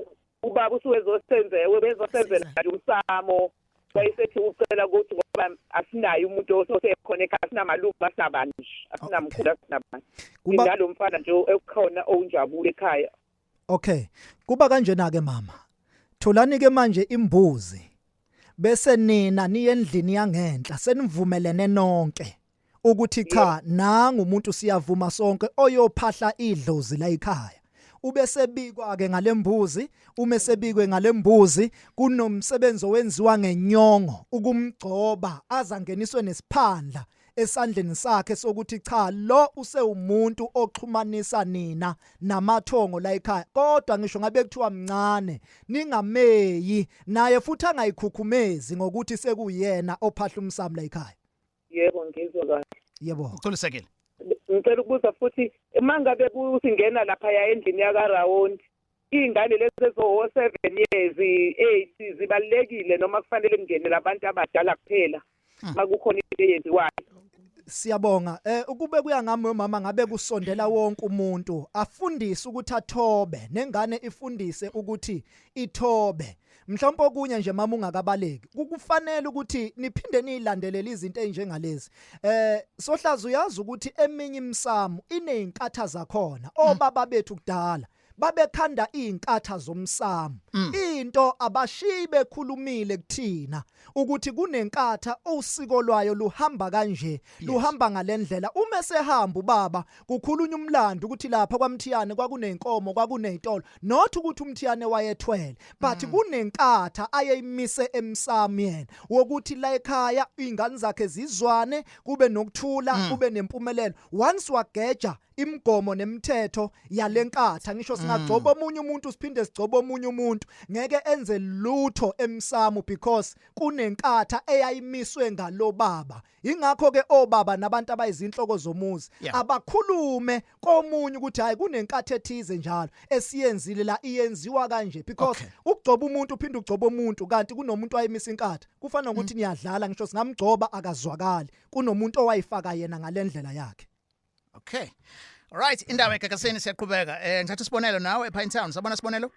ubaba usuwezosenzela, webezosenzela nje umsamo, wayesethi ucela ukuthi ngoba asinaye umuntu osekhona ekhaya, asinamalume, asinabani nje, asinamkhulu, asinabani. Inalo mfana nje ekhona owunjabulo ekhaya.
Okay, kuba kanjena ke mama. Tholani ke manje imbuzi. Bese nina niye endlini yangenhla, senivumelene nonke ukuthi cha, nanga umuntu, siyavuma sonke, oyophahla idlozi la ekhaya. Ubesebikwa ke ngalembuzi, uma sebikwe ngalembuzi, kunomsebenzi owenziwa ngenyongo ukumgcoba, azangeniswe nesiphandla esandleni sakhe sokuthi cha, lo usewumuntu oxhumanisa nina namathongo la ekhaya. Kodwa ngisho ngabe kuthiwa mncane, ningameyi naye futhi angayikhukhumezi ngokuthi sekuyena ophahla umsamo la ekhaya.
Yebo, ngizwa kahle.
Yebo.
Uxolisekile.
Ngicela ukubuza futhi, uma ngabe kusingena laphaya endlini yakaRawondi, iy'ngane lezi ezo-7 years, 8, zibalulekile noma kufanele kungene labantu abadala kuphela makukhona into eyenziwayo?
Siyabonga. Ukube kuya ngami mama, ngabe kusondela wonke umuntu, afundise ukuthi athobe, nengane ifundise ukuthi ithobe. Mhlawumbe okunye nje mama ungakabaleki, kukufanele ukuthi niphinde niyilandelele izinto ezinjengalezi. Sohlaza, uyazi ukuthi eminye imsamo inezinkatha zakhona. Obaba bethu kudala babekhanda izinkatha zomsamo. Into abashiyi bekhulumile kuthina ukuthi kunenkatha, usiko lwayo luhamba kanje, luhamba ngalendlela. Uma sehamba ubaba, kukhulunywa umlando ukuthi lapha kwaMthiyane kwakunenkomo, kwakunezitolo, not ukuthi uMthiyane wayethwele, but kunenkatha ayeyimise emsamo yena wokuthi la ekhaya izingane zakhe zizwane, kube nokuthula, kube nempumelelo. Once wageja imigomo nemithetho yalenkatha, ngisho singagcoba omunye umuntu, siphinde sigcoba omunye umuntu, ngeke enze lutho emsamo because kunenkatha eyayimiswe ngalobaba. Ingakho ke obaba nabantu abayizinhloko zomuzi abakhulume komunye ukuthi hayi, kunenkatha ethize njalo esiyenzile la, iyenziwa kanje, because ukugcoba umuntu uphinde ugcoba umuntu kanti kunomuntu wayemisa inkatha, kufana nokuthi niyadlala. Ngisho singamgcoba akazwakali, kunomuntu owayifaka yena ngalendlela yakhe.
Okay. Alright, indaba eGagasini siyaqhubeka. Ngithatha isibonelo nawe ePine Town. Sabona, Sibonelo?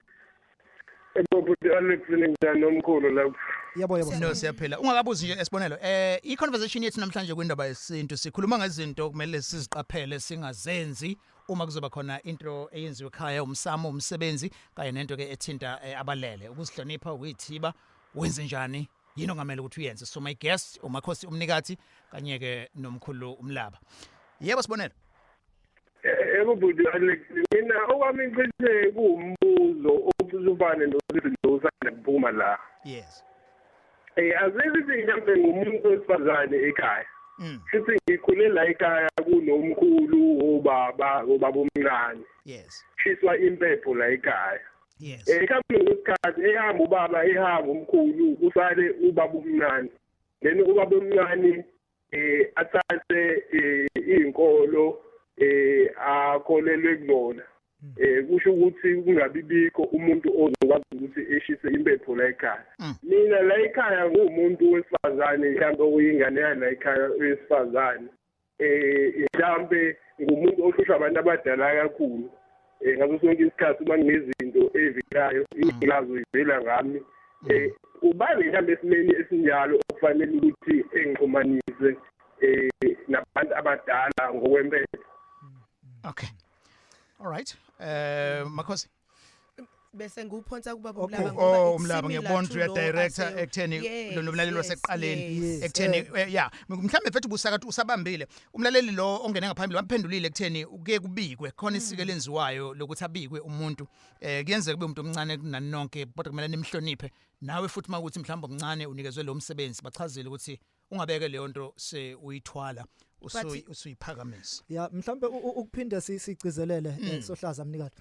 Ebo bhuti Alex, ninjani omkhulu lapho?
Yebo.
No, siyaphila. Ungakabuzi nje, esibonelo. I-conversation yethu namhlanje kwindaba yesintu, sikhuluma ngezinto kumele siziqaphele singazenzi uma kuzoba khona into eyenziwe ekhaya, umsamo, umsebenzi kanye nento ke ethinta abalele. Ukuzihlonipha, ukuyithiba, wenze njani? Yini ongamele ukuthi uyenze? So my guest uMakhosi umnikathi kanye ke nomkhulu uMlaba. Yebo, Sibonelo.
Yebo bhuti Alex, mina okwami cishe kuwumbuzo ocishe ufane nokuthi lo usanda kuphuma la. Asithi mhlawumbe ngumuntu wesifazane ekhaya. Sithi ngikhule la ekhaya kunomkhulu, obaba omncane. Shiswa impepho la ekhaya. Ekuhambeni kwesikhathi ehamba ubaba, ehamba umkhulu, kusale ubaba omncane. Then ubaba omncane athathe izinkolo akholelwe kuzona. Kusho ukuthi kungabi bikho umuntu ozokwazi ukuthi eshise impepho la ekhaya. Mina la ekhaya ngumuntu wesifazane, mhlawumbe okuyingane yala ekhaya wesifazane. Mhlawumbe ngumuntu ohlushwa abantu abadala kakhulu. Ngaso sonke isikhathi uma kunezinto evelayo, ingilazo ivela ngami. Ubani mhlawumbe esimeni esinjalo okufanele ukuthi engixhumanise nabantu abadala ngokwempepho?
Okay. All right. Makhosi.
Bese ngiwuphonsa kubaba uMlaba.
Oh, uMlaba, ngiyabona ukuthi uya-director ekutheni lo mlaleli wasekuqaleni ekutheni ya, mhlawumbe mfethu busakathi usabambile umlaleli lo ongene ngaphambili, wamphendulile ekutheni kuye kubikwe khona isiko elenziwayo lokuthi abikwe umuntu. Kuyenzeka kube umuntu omncane kunani nonke, kodwa kumele nimhloniphe. Nawe futhi makuthi mhlawumbe omncane unikezwe lo msebenzi, bachazile ukuthi ungabeke leyo nto se uyithwala usuyiphakamisa.
Ya, mhlambe ukuphinde sigcizelele, Sohlaza mnikazi,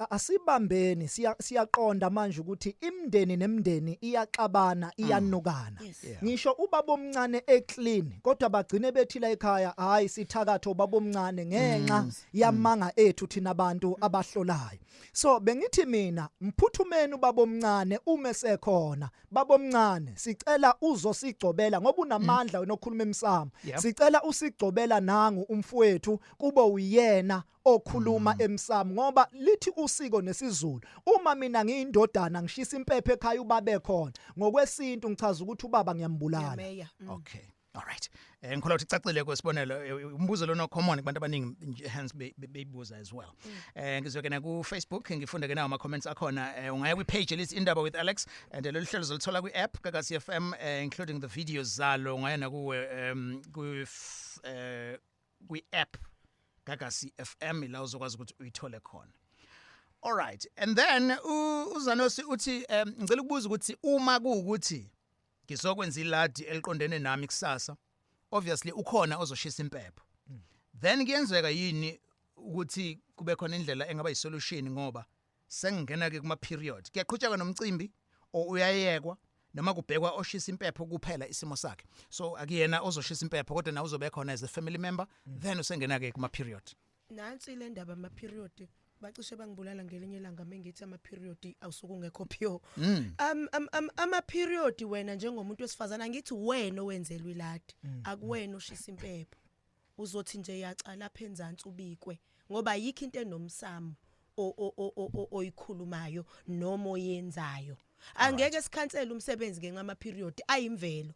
asibambeni, siyaqonda manje ukuthi imndeni nemndeni iyaxabana, iyanukana. Ngisho ubaba omncane eclean, kodwa bagcine bethi la ekhaya, hayi, sithakatho ubaba omncane ngenxa yamanga ethu thina abantu abahlolayo. So bengithi mina, mphuthumeni ubaba omncane uma sekhona. Baba omncane, sicela uzosigcobela ngoba unamandla wena okhuluma emsamo. Sicela usigcobela nangu umfowethu, kube uyena okhuluma emsamo, ngoba lithi usiko nesiZulu, uma mina ngiyindodana ngishisa impepho ekhaya ubabe khona, ngokwesintu ngichaza ukuthi ubaba ngiyambulala.
Ngiyameya.
Okay. All right. Ngikholwa ukuthi icacile kwesibonelo, umbuzo lona common kubantu abaningi hence beyibuza as well. Ngizwe na ku Facebook, ngifunde ke nawo ama comments akhona. Ungaya kwi page elithi Indaba with Alex and lolu hlelo zolithola kwi app kaKasi FM, including the videos zalo. Ungaya na kuwe kwi app Gagasi FM, la uzokwazi ukuthi uyithole khona. All right. And then uZanosi uthi ngicela ukubuza ukuthi uma kuukuthi ngizokwenza iladi eliqondene nami kusasa, obviously ukhona ozoshisa impepho, then kuyenzeka yini ukuthi kube khona indlela engaba yisolution, ngoba sengingena ke kuma period, kuyaqhutsheka nomcimbi o uyayekwa noma kubhekwa oshisa impepho kuphela isimo sakhe? So akuyena ozoshisa impepho, kodwa nawe uzobe khona as a family member, then usengena ke kuma period.
Nansi le ndaba ama period, bacishe bangibulala ngelinye ilanga mengithi ama period awusuke ungekho pure. Ama period, wena njengomuntu wesifazana, ngithi wena owenzelwa iladi, akuwena oshisa impepho. Uzothi nje yaca lapha enzansi, ubikwe, ngoba ayikho into enomsamo. oyikhulumayo noma oyenzayo. Angeke sikhansele umsebenzi ngenxa ama period ayimvelo.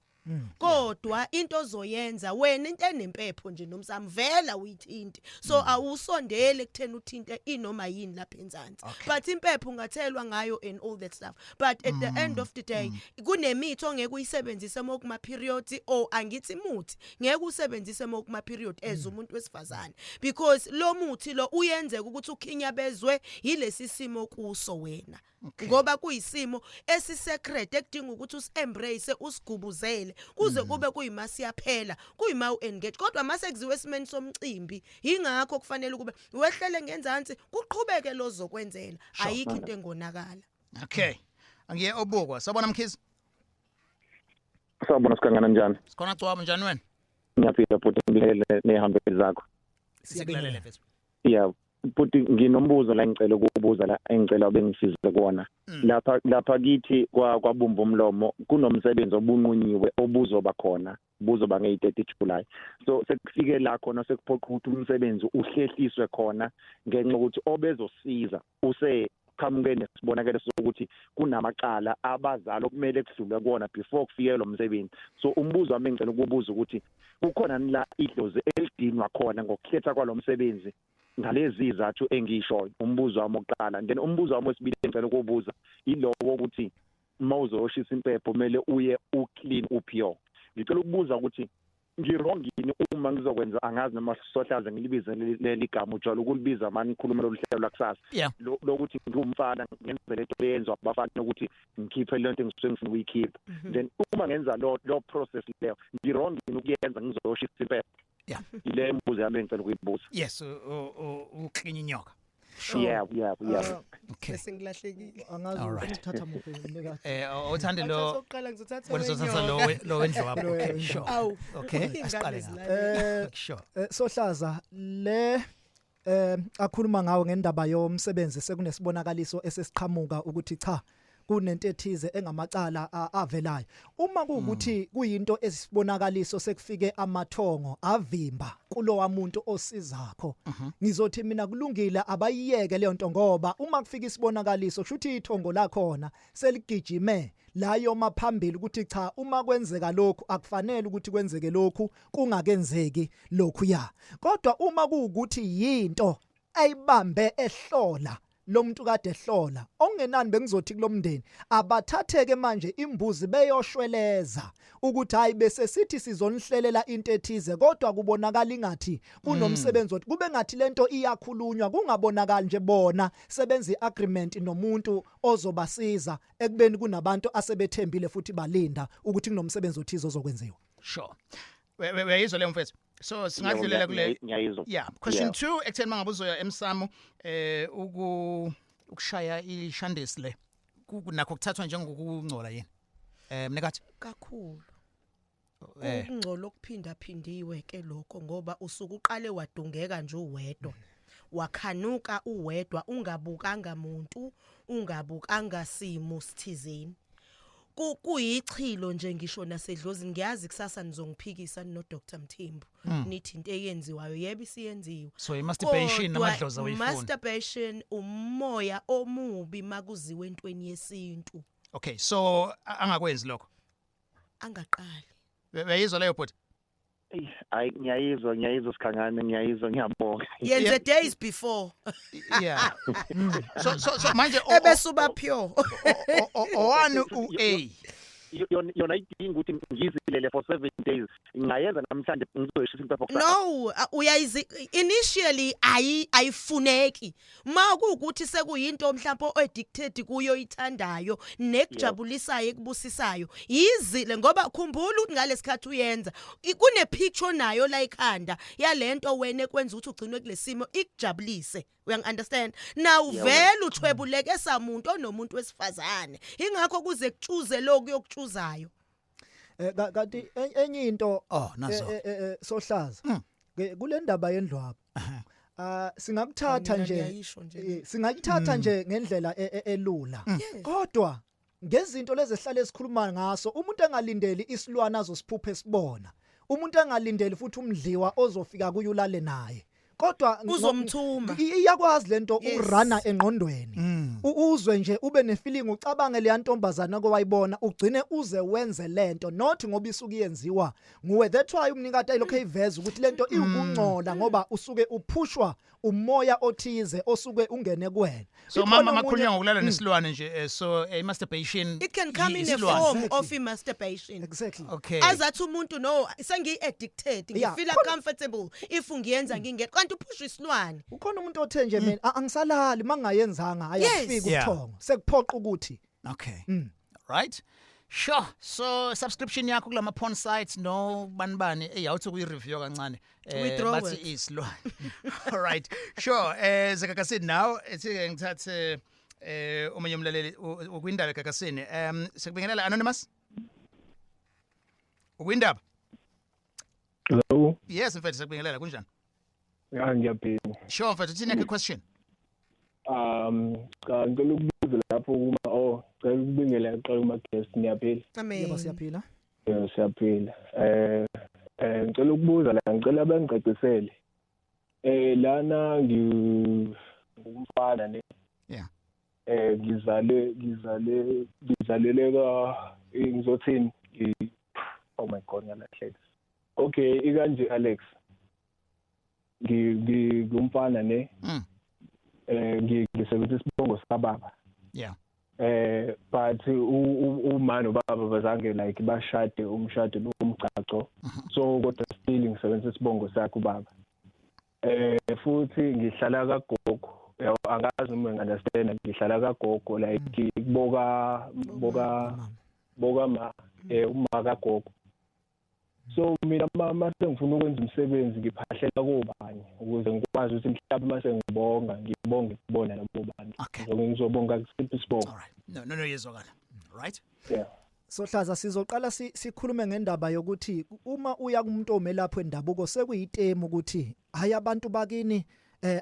Kodwa into ozoyenza wena, into enempepho nje nomsamvela uyithinte, so awusondele ekutheni uthinte inoma yini lapha enzansi, but impepho ungathelwa ngayo and all that stuff. But at the end of the day, kunemithi ongeke uyisebenzise uma kuma periods, or angithi muthi ngeke usebenzise uma kuma period as umuntu wesifazane, because lo muthi lo uyenzeka ukuthi ukhinyabezwe yilesi simo kuso wena, ngoba kuyisimo esisacred ekudinga ukuthi usi-embrace, usigubuzele kuze kube kuyima siyaphela, kuyima u-engage. Kodwa mase kuziwe esimeni somcimbi, ingakho kufanele ukube wehlele ngenzansi, kuqhubeke lo zokwenzela, ayikho into engonakala.
Okay, angiye obukwa. Sabona, Mkhize.
Sawubona, Sikangana, njani?
Sikhona, Cwaba, njani wena?
Ngiyaphila bhuti, ngibingelele nehambeli zakho.
Sikulalele, mfethu.
Yeah bhuti, nginombuzo la engicela ukubuza, la engicela bengisize kuwona. Lapha kithi kwabumba umlomo kunomsebenzi obunqunyiwe obuzoba khona, buzoba ngeyi-30 July. So sekufike la khona sekuphoqa ukuthi umsebenzi uhlehliswe khona ngenxa yokuthi obezosiza use qhamuke nesibonakalo sokuthi kunamacala abazali okumele kudlulwe kuwona before kufike lo msebenzi. So umbuzo wami engicela ukubuza ukuthi kukhona la idlozi elidinwa khona ngokukhetha kwalo msebenzi ngalezi izathu engishoyo? Umbuzo wami oqala. Then umbuzo wami wesibili engicela ukubuza yilowo ukuthi uma uzoshisa impepho kumele uye uclean, upure. Ngicela ukubuza ukuthi ngi-wrong yini uma ngizokwenza, angazi noma sohlaze ngilibize leli gama, ujwayele ukulibiza mani ngikhuluma lolu hlelo lakusasa, lokuthi ngiwumfana ngenze lento eyenziwa abafana, ukuthi ngikhiphe le nto engisuke ngifuna ukuyikhipha. Then uma ngenza lo process leyo, ngi-wrong yini ukuyenza ngizoshisa impepho? Ile mbuzo yami engicela ukuyibuza.
Yes, uklinya inyoka.
Yeah.
Okay.
Bese ngilahlekile.
Angazi.
Alright.
Uthatha muphi, mnikazi?
Uthande lo.
Awuthatha oqala, ngizothatha
Wena uzothatha lo lo wendlu wakho.
Lo
Okay,
wendlu.
sure.
Awu.
Okay,
Ingane
asiqale ngapha.
zilalele.
Sure.
Sohlaza, le akhuluma ngawo ngendaba yomsebenzi, sekunesibonakaliso esesiqhamuka ukuthi cha, kunento ethize engamacala avelayo. Uma kuukuthi kuyinto esibonakaliso, sekufike amathongo avimba kulowa muntu osizakho, ngizothi mina kulungile, abayiyeke leyo nto, ngoba uma kufika isibonakaliso kusho ukuthi ithongo lakhona seligijime la yoma phambili ukuthi cha, uma kwenzeka lokhu akufanele ukuthi kwenzeke lokhu, kungakenzeki lokhu ya. Kodwa uma kuukuthi yinto ayibambe ehlola lo muntu kade ehlola okungenani, bengizothi kulomndeni abathatheke manje imbuzi beyoshweleza ukuthi hayi, bese sithi sizonihlelela into ethize, kodwa kubonakala ingathi kunomsebenzi othi kube ngathi lento iyakhulunywa, kungabonakali nje bona sebenza iagreement nomuntu ozobasiza, ekubeni kunabantu asebethembile futhi balinda ukuthi kunomsebenzi othize ozokwenziwa.
Sure. Uyayizwa leyo, mfethu? So singadlulela kule
Ngiyayizwa.
Yeah, question 2, ekutheni mangabe uzoya emsamo ukushaya ishandesi le, nakho kuthathwa njengokungcola yini? Mnikathi.
Kakhulu.
Ukungcola
okuphinda phindiwe ke lokho, ngoba usuke uqale wadungeka nje uwedwa, wakhanuka uwedwa, ungabukanga muntu, ungabukanga simo sithizeni. Kuyichilo nje ngisho nasedlozini. Ngiyazi kusasa nizongiphikisa no Dr Mthembu, nithi into eyenziwayo, yebo, isiyenziwa.
So i-masturbation
Kodwa
namadlozi awuyifuni.
Masturbation umoya omubi makuziwe entweni yesintu.
Okay, so angakwenzi lokho.
Angaqali.
Uyayizwa leyo, bhuti?
Hayi, ngiyayizwa, ngiyayizwa Sikhangane, ngiyayizwa, ngiyabonga.
Yenze days before.
Yeah. So manje
ebese uba pure.
Owani u-A.
Yona idinga ukuthi ngizilele for 7 days? Ngingayenza namhlanje ngizoyishisa impepho kusasa?
No, uyayizi initially ayifuneki. Ma kuukuthi sekuyinto mhlawumbe addicted kuyo, ithandayo nekujabulisayo, ekubusisayo, yizile, ngoba khumbula ukuthi ngalesikhathi uyenza kune picture nayo la ikhanda yalento wena ekwenza ukuthi ugcinwe kulesimo, ikujabulise. Uyangi understand now? Vele uthwebuleke samuntu onomuntu wesifazane, ingakho kuze kutshuze lokhu yokutshuzayo.
Kanti enye into
Oh, nazo.
Sohlaza, kule ndaba yendlwabo, singakuthatha
Mina
nje
ngiyayisho nje.
Singakuthatha nje ngendlela elula, kodwa ngezinto lezi esihlale sikhuluma ngaso, umuntu engalindeli isilwana azosiphupha esibona, umuntu engalindeli futhi umdliwa ozofika kuye ulale naye. Kodwa
Uzomthuma.
Iyakwazi lento
Yes.
urana engqondweni. Uzwe nje ube nefeeling, ucabange leya ntombazana kowayibona, ugcine uze wenze lento, not ngoba isuke yenziwa nguwe. That's why umnikati ayilokho eyiveza ukuthi lento iwukungcola, ngoba usuke uphushwa umoya othize osuke ungene kuwena.
So
Ikhona
mama, makhulunywa ngokulala nesilwane nje, so masturbation,
It can come in a
isilwane.
form of a masturbation.
Exactly.
Okay.
Azathi umuntu, no, sengiyi-addicted, ngifeela comfortable if ngiyenza ngingedwa, kanti uphusha isilwane.
Ukhona umuntu othe nje, mina angisalali mangayenzanga, ayafika ubuthongo, sekuphoqa ukuthi
Okay. Right. Sure. So subscription yakho kulama porn sites no bani bani, eyawuthi kuyi review kancane.
Withdraw
Bathi
it.
isilwane. All right. Sure. Zekakasini now ethi ke ngithathe omunye umlaleli ukwindaba eGagasini. Sekubingelela, anonymous. Ukwindaba.
Hello.
Yes, mfethu, sekubingelela, kunjani?
Ya, ngiyaphila.
Sure mfethu, uthini yakhe question?
Cha, ngicela ukubuza lapho kuma, oh, ngicela ukubingelela kuqala kuma guest, niyaphila?
Amen.
Yebo, siyaphila.
Yebo, siyaphila. Ngicela ukubuza la, ngicela bangicacisele. Lana ngumfana ne. Ngizalele ka ngizothini? Oh my God, ngalahleka. Okay, ikanje Alex. Ngumfana ne. Ngisebenzisa isibongo sikababa. But uma nobaba bazange like bashade umshado nomgcagco. So kodwa still ngisebenzisa isibongo sakhe ubaba. Futhi ngihlala kagogo. Yabo, angazi noma ngi-understand, ngihlala kagogo like boka boka boka ma uma kagogo. So mina mase ngifuna ukwenza umsebenzi, ngiphahlela kobani ukuze ngikwazi ukuthi mhlawumbe mase ngibonga, ngibonge kubona labo bantu? Ngizobonga kusiphi isibongo?
No, yezwakala. Right?
Yeah.
Sohlaza, sizoqala sikhulume ngendaba yokuthi uma uya kumuntu omelaphi wendabuko, sekuyitemu ukuthi hayi, abantu bakini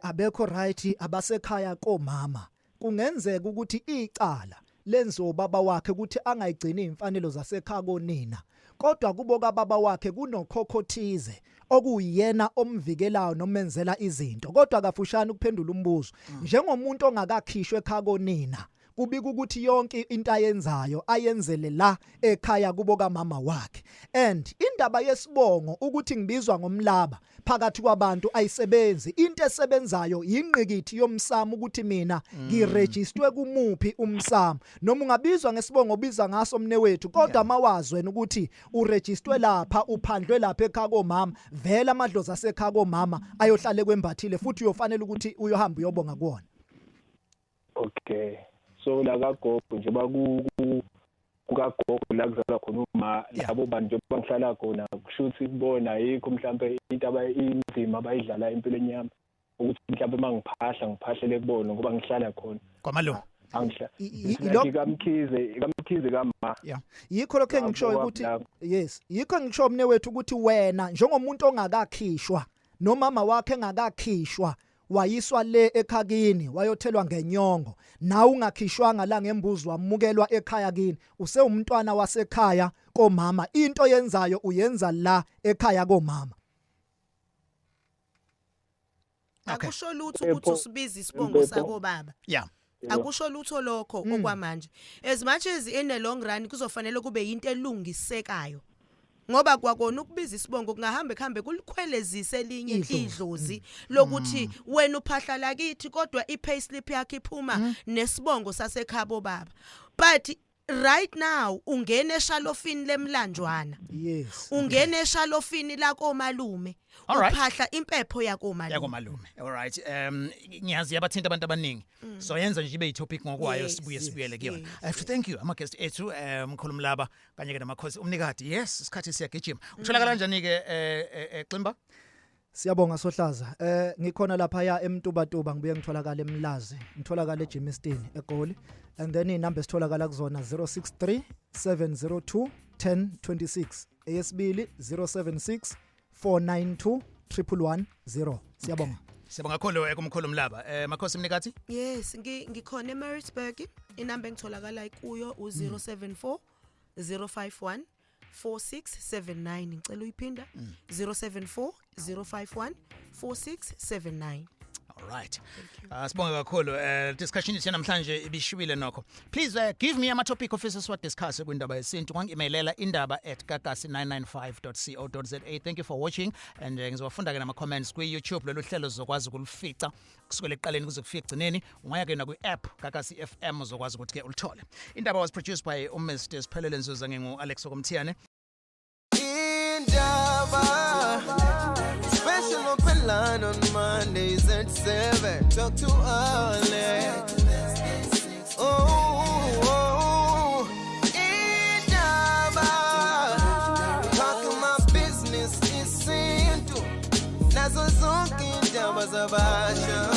abekho right, abasekhaya komama. Kungenzeka ukuthi icala lenziwe ubaba wakhe ukuthi angayigcini imfanelo zasekhaya konina, kodwa kubo kababa wakhe kunokhokho thize okuyena omvikelayo nomenzela izinto. Kodwa kafushane ukuphendula umbuzo, njengomuntu ongakakhishwe ekhaya konina, kubika ukuthi yonke into ayenzayo ayenzele la ekhaya kubo kamama wakhe. And indaba yesibongo, ukuthi ngibizwa ngomlaba phakathi kwabantu, ayisebenzi. Into esebenzayo ingqikithi yomsamo, ukuthi mina ngirejistwe kumuphi umsamo. Noma ungabizwa ngesibongo obizwa ngaso, mnewethu, kodwa mawazi wena ukuthi urejistwe lapha, uphandlwe lapha ekhaya komama, vela amadlozi asekhaya komama ayohlale kwembathile, futhi uyofanele ukuthi uyohamba uyobonga kuwona.
Okay. So la kagogo, njengoba kukagogo la kuzalwa khona uma, labo bantu njengoba ngihlala khona, kusho ukuthi kubona ayikho mhlambe into abayinzima abayidlala empilweni yami, ukuthi mhlambe mangiphahla ngiphahlele kubona ngoba ngihlala khona?
Kwamalume.
Angihla
Ilo-
kaMkhize kama.
Yikho lokho engikushoyo ukuthi, yes, yikho engikusho, mnewethu, ukuthi wena njengomuntu ongakakhishwa, nomama wakhe engakakhishwa wayiswa le ekhakini wayothelwa ngenyongo, nawe ungakhishwanga la ngembuzi wamukelwa ekhaya kini, usewumntwana wasekhaya komama. Into yenzayo uyenza la ekhaya komama.
Akusho lutho ukuthi usibiza isibongo sakobaba. Akusho lutho lokho okwamanje. As much as in the long run kuzofanele kube into elungisekayo, ngoba kwakona ukubiza isibongo kungahamba kuhambe kulikhwelezise elinye
Idlozi.
idlozi lokuthi wena uphahla lakithi, kodwa i-payslip yakhe iphuma nesibongo sasekhabo baba. But right now ungena eshalofini lemlanjwana. Ungena eshalofini lakomalume. Uphahla impepho yakomalume.
Yakomalume. All right. Ngiyazi yabathinta abantu abaningi. So yenza nje ibe i-topic ngokwayo, sibuye sibuyele kuyona. I have to thank you ama guest ethu, mkhulu Mlaba kanye ke namakhosi umnikati. Yes, isikhathi siyagijima. Utholakala kanjani ke, Ximba?
Siyabonga Sohlaza. Ngikhona lapha ya eMtubatuba, ngibuye ngitholakala eMlazi, ngitholakala eGermiston eGoli. And then inamba esitholakala kuzona 063 702 1026. Eyesibili 076 492 1110. Siyabonga.
Siyabonga kakhulu, kumkhulu Mlaba. Makhosi Mnikati?
Yes, ngikhona eMaritzburg. Inamba engitholakala kuyo u074 051. 4679. Ngicela uyiphinda, 074 051 4679.
All right. Sibonge kakhulu. Discussion yethu namhlanje ibishubile nokho. Please give me ama topic ofisa siwa discuss kwindaba yesintu. Kwangi-emailela indaba@gagasi995.co.za. Thank you for watching and ngizowafunda ke nama comments kwi YouTube. Lolu hlelo zokwazi ukulufica kusukela ekuqaleni kuze kufike egcineni. Ungaya ke na kwi app Gagasi FM, uzokwazi ukuthi ke ulithole. Indaba was produced by uMr Siphelele Nzuza, ngingu Alex Okomthiyane.
Indaba. Special open line on Mondays at 7. Talk to Alex. Oh, Indaba. Talking my business isintu. Nazo zonke indaba zabasha.